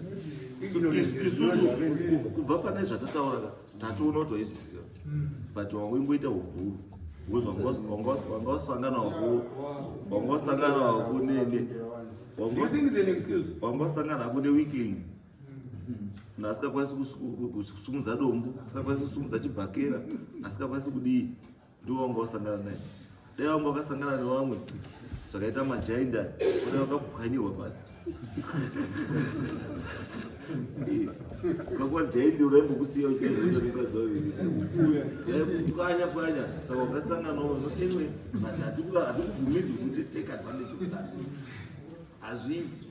Ignorance is not Isusu an excuse. kubva pane zvatataura ka tatoona kuti waizviziva. But wangoimboita hubhuru. Because wanga wasangana wako wanga wasangana wako nene. Do you think it's an excuse? Wanga wasangana hako neweakling. Munhu asingakwanisi kusumudza dombo, asingakwanisi kusumudza chibhakera, asingakwanisi kudii. Ndiwo wanga wasangana naye. Dai wanga wakasangana nevamwe zvakaita majainda, kune vakapwanyirwa pasi. Ukakuwa jaindi uraimbokusiya uchienda mukadzi waviri. Pwanya pwanya, saka wakasanganawo anyway, but hatikubvumidzwi kuti take advantage of that. Hazviiti.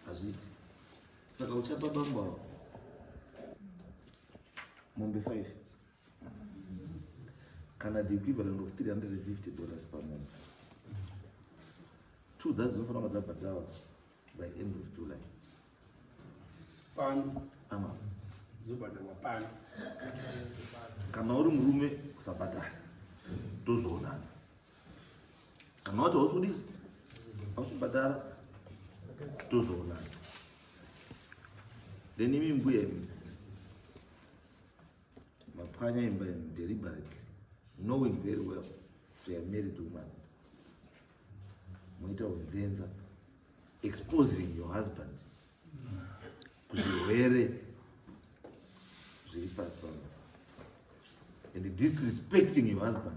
Hazviiti. Saka uchapa bambo ava mombe 5 kana the equivalent of $350 per month. Two dzacho dzinofanira kunge dzabhadharwa by end of July. Pano. Ama. Dzobhadharwa pano. Kana uri murume usabhadhara. Tozoonana. Kana wati hausi kudii? Hausi kubhadhara. Tozoonana. Then imi mbuya imi. Mapwanya imba imi deliberately, knowing very well to a married woman. Moita unzenza, exposing your husband kuzvirwere zviri pasi pano and disrespecting your husband.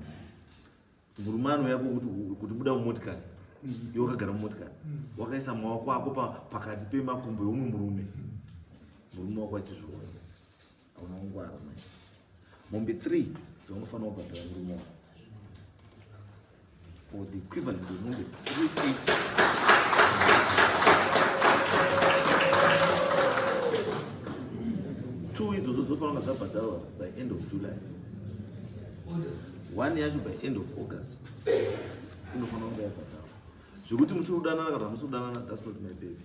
Murume anouya kuti buda mumotikari, iwe wakagara mumotikari, wakaisa maoko ako pakati pemakumbo eumwe murume, murume wako achizviona. Hauna kungwara mai. Mombe 3 dzaunofanira kubhadhara murume wako, or the equivalent of mombe 350. Two idzodzo dzinofanira kunge dzabhadharwa by end of July. One yacho by end of August inofanira kunge yabhadharwa. Zvekuti muchiri kudanana kana musi kudanana, that's not my baby.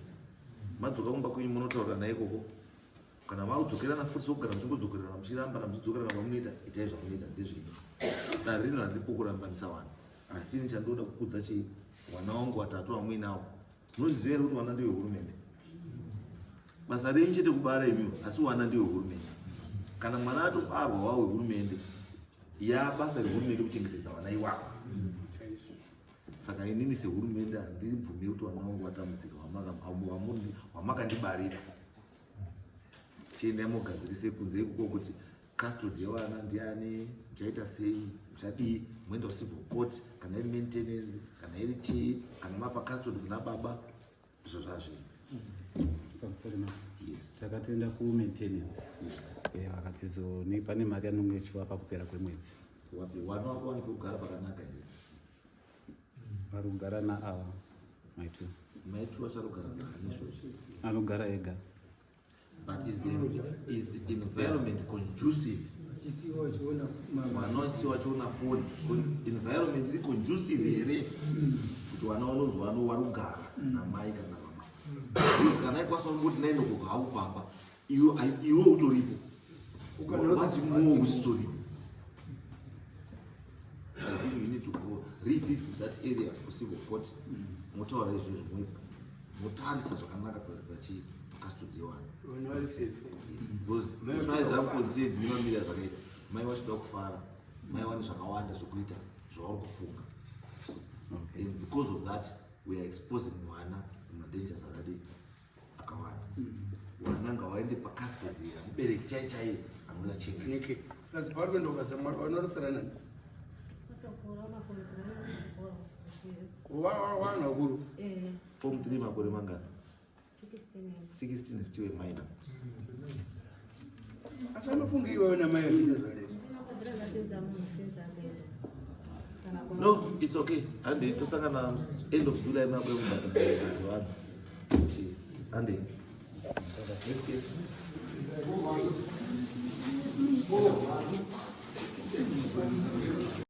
Madzoka kumba kwenyu munotaura naye ikoko. Kana makudzokerana futi sokugara muchingodzokerana muchirambana muchidzokerana kwamunoita, itai zvamunoita ndezvenyu. Dare rino haripo kurambanisa vanhu. Asi ini chandoda kukudza chii? Wana wangu watatu wamuinawo. Munozviziva here kuti wana ndiwe hurumende? Basa renyu chete kubara imiwo, asi wana ndiwe hurumende. Kana mwana atobarwa wawe hurumende, ya basa rehurumende kuchengetedza vana iwavo. Saka inini sehurumende handibvumiri kuti vana vangu vatambudzika wamakandibarira. Chiendai mugadzirise kunze ikoko kuti custody yevana ndiani, muchaita sei, muchadii, moenda kucivil court, kana iri maintenance, kana iri chii, kana mapa custody kuna baba, izvo zvazviri. Pamusoro ma Yes. Takatoenda kumaintenance. Yes. Vakati zo ne pane mari yanonge ichiwa pakupera kwemwedzi. Wapi wana wako wane pekugara pakanaka here? Vari kugara naava maitu. Maitu vacharogara nani izvozvo? Anogara ega. But is the environment conducive? Chisiwa chiona. Mwana wasiwa achiona foni, environment iri conducive here kuti vana vanonzi vano vari kugara namai kana baba? Because kana ikwanisa kungoti 9 o'clock haupamba, iwe utoripo, wati more usitoripo. I think you need to go revisit that area kucivil court, motaura izvozvo, motarisa zvakanaka pachi pacustody yewana. Vanhu vari safe. Yes, because as far as I'm concerned, nemamiri azvakaita, mai vachida kufara, mai vane zvakawanda zvekuita zvavari kufunga. And because of that we are exposing mwana kumadangers akadi akawanda. Vana ngavaende pacustody yamubereki chai chai anoda chengeta. Neke plus pauri kuenda kubasa, vanorosara nani? Vatokura maform 3 kuchikoro. Vanhu vakuru. Form 3 makore mangani? 16 years. 16 is still a minor. Asi anofunga iwewe namai vachiita zvarei? Ndinobhadhira ndapedza munhu since akaenda. Kana No, it's okay. Handi tosangana end of July makwe kubhadhara dzevanhu. Handi. Next case.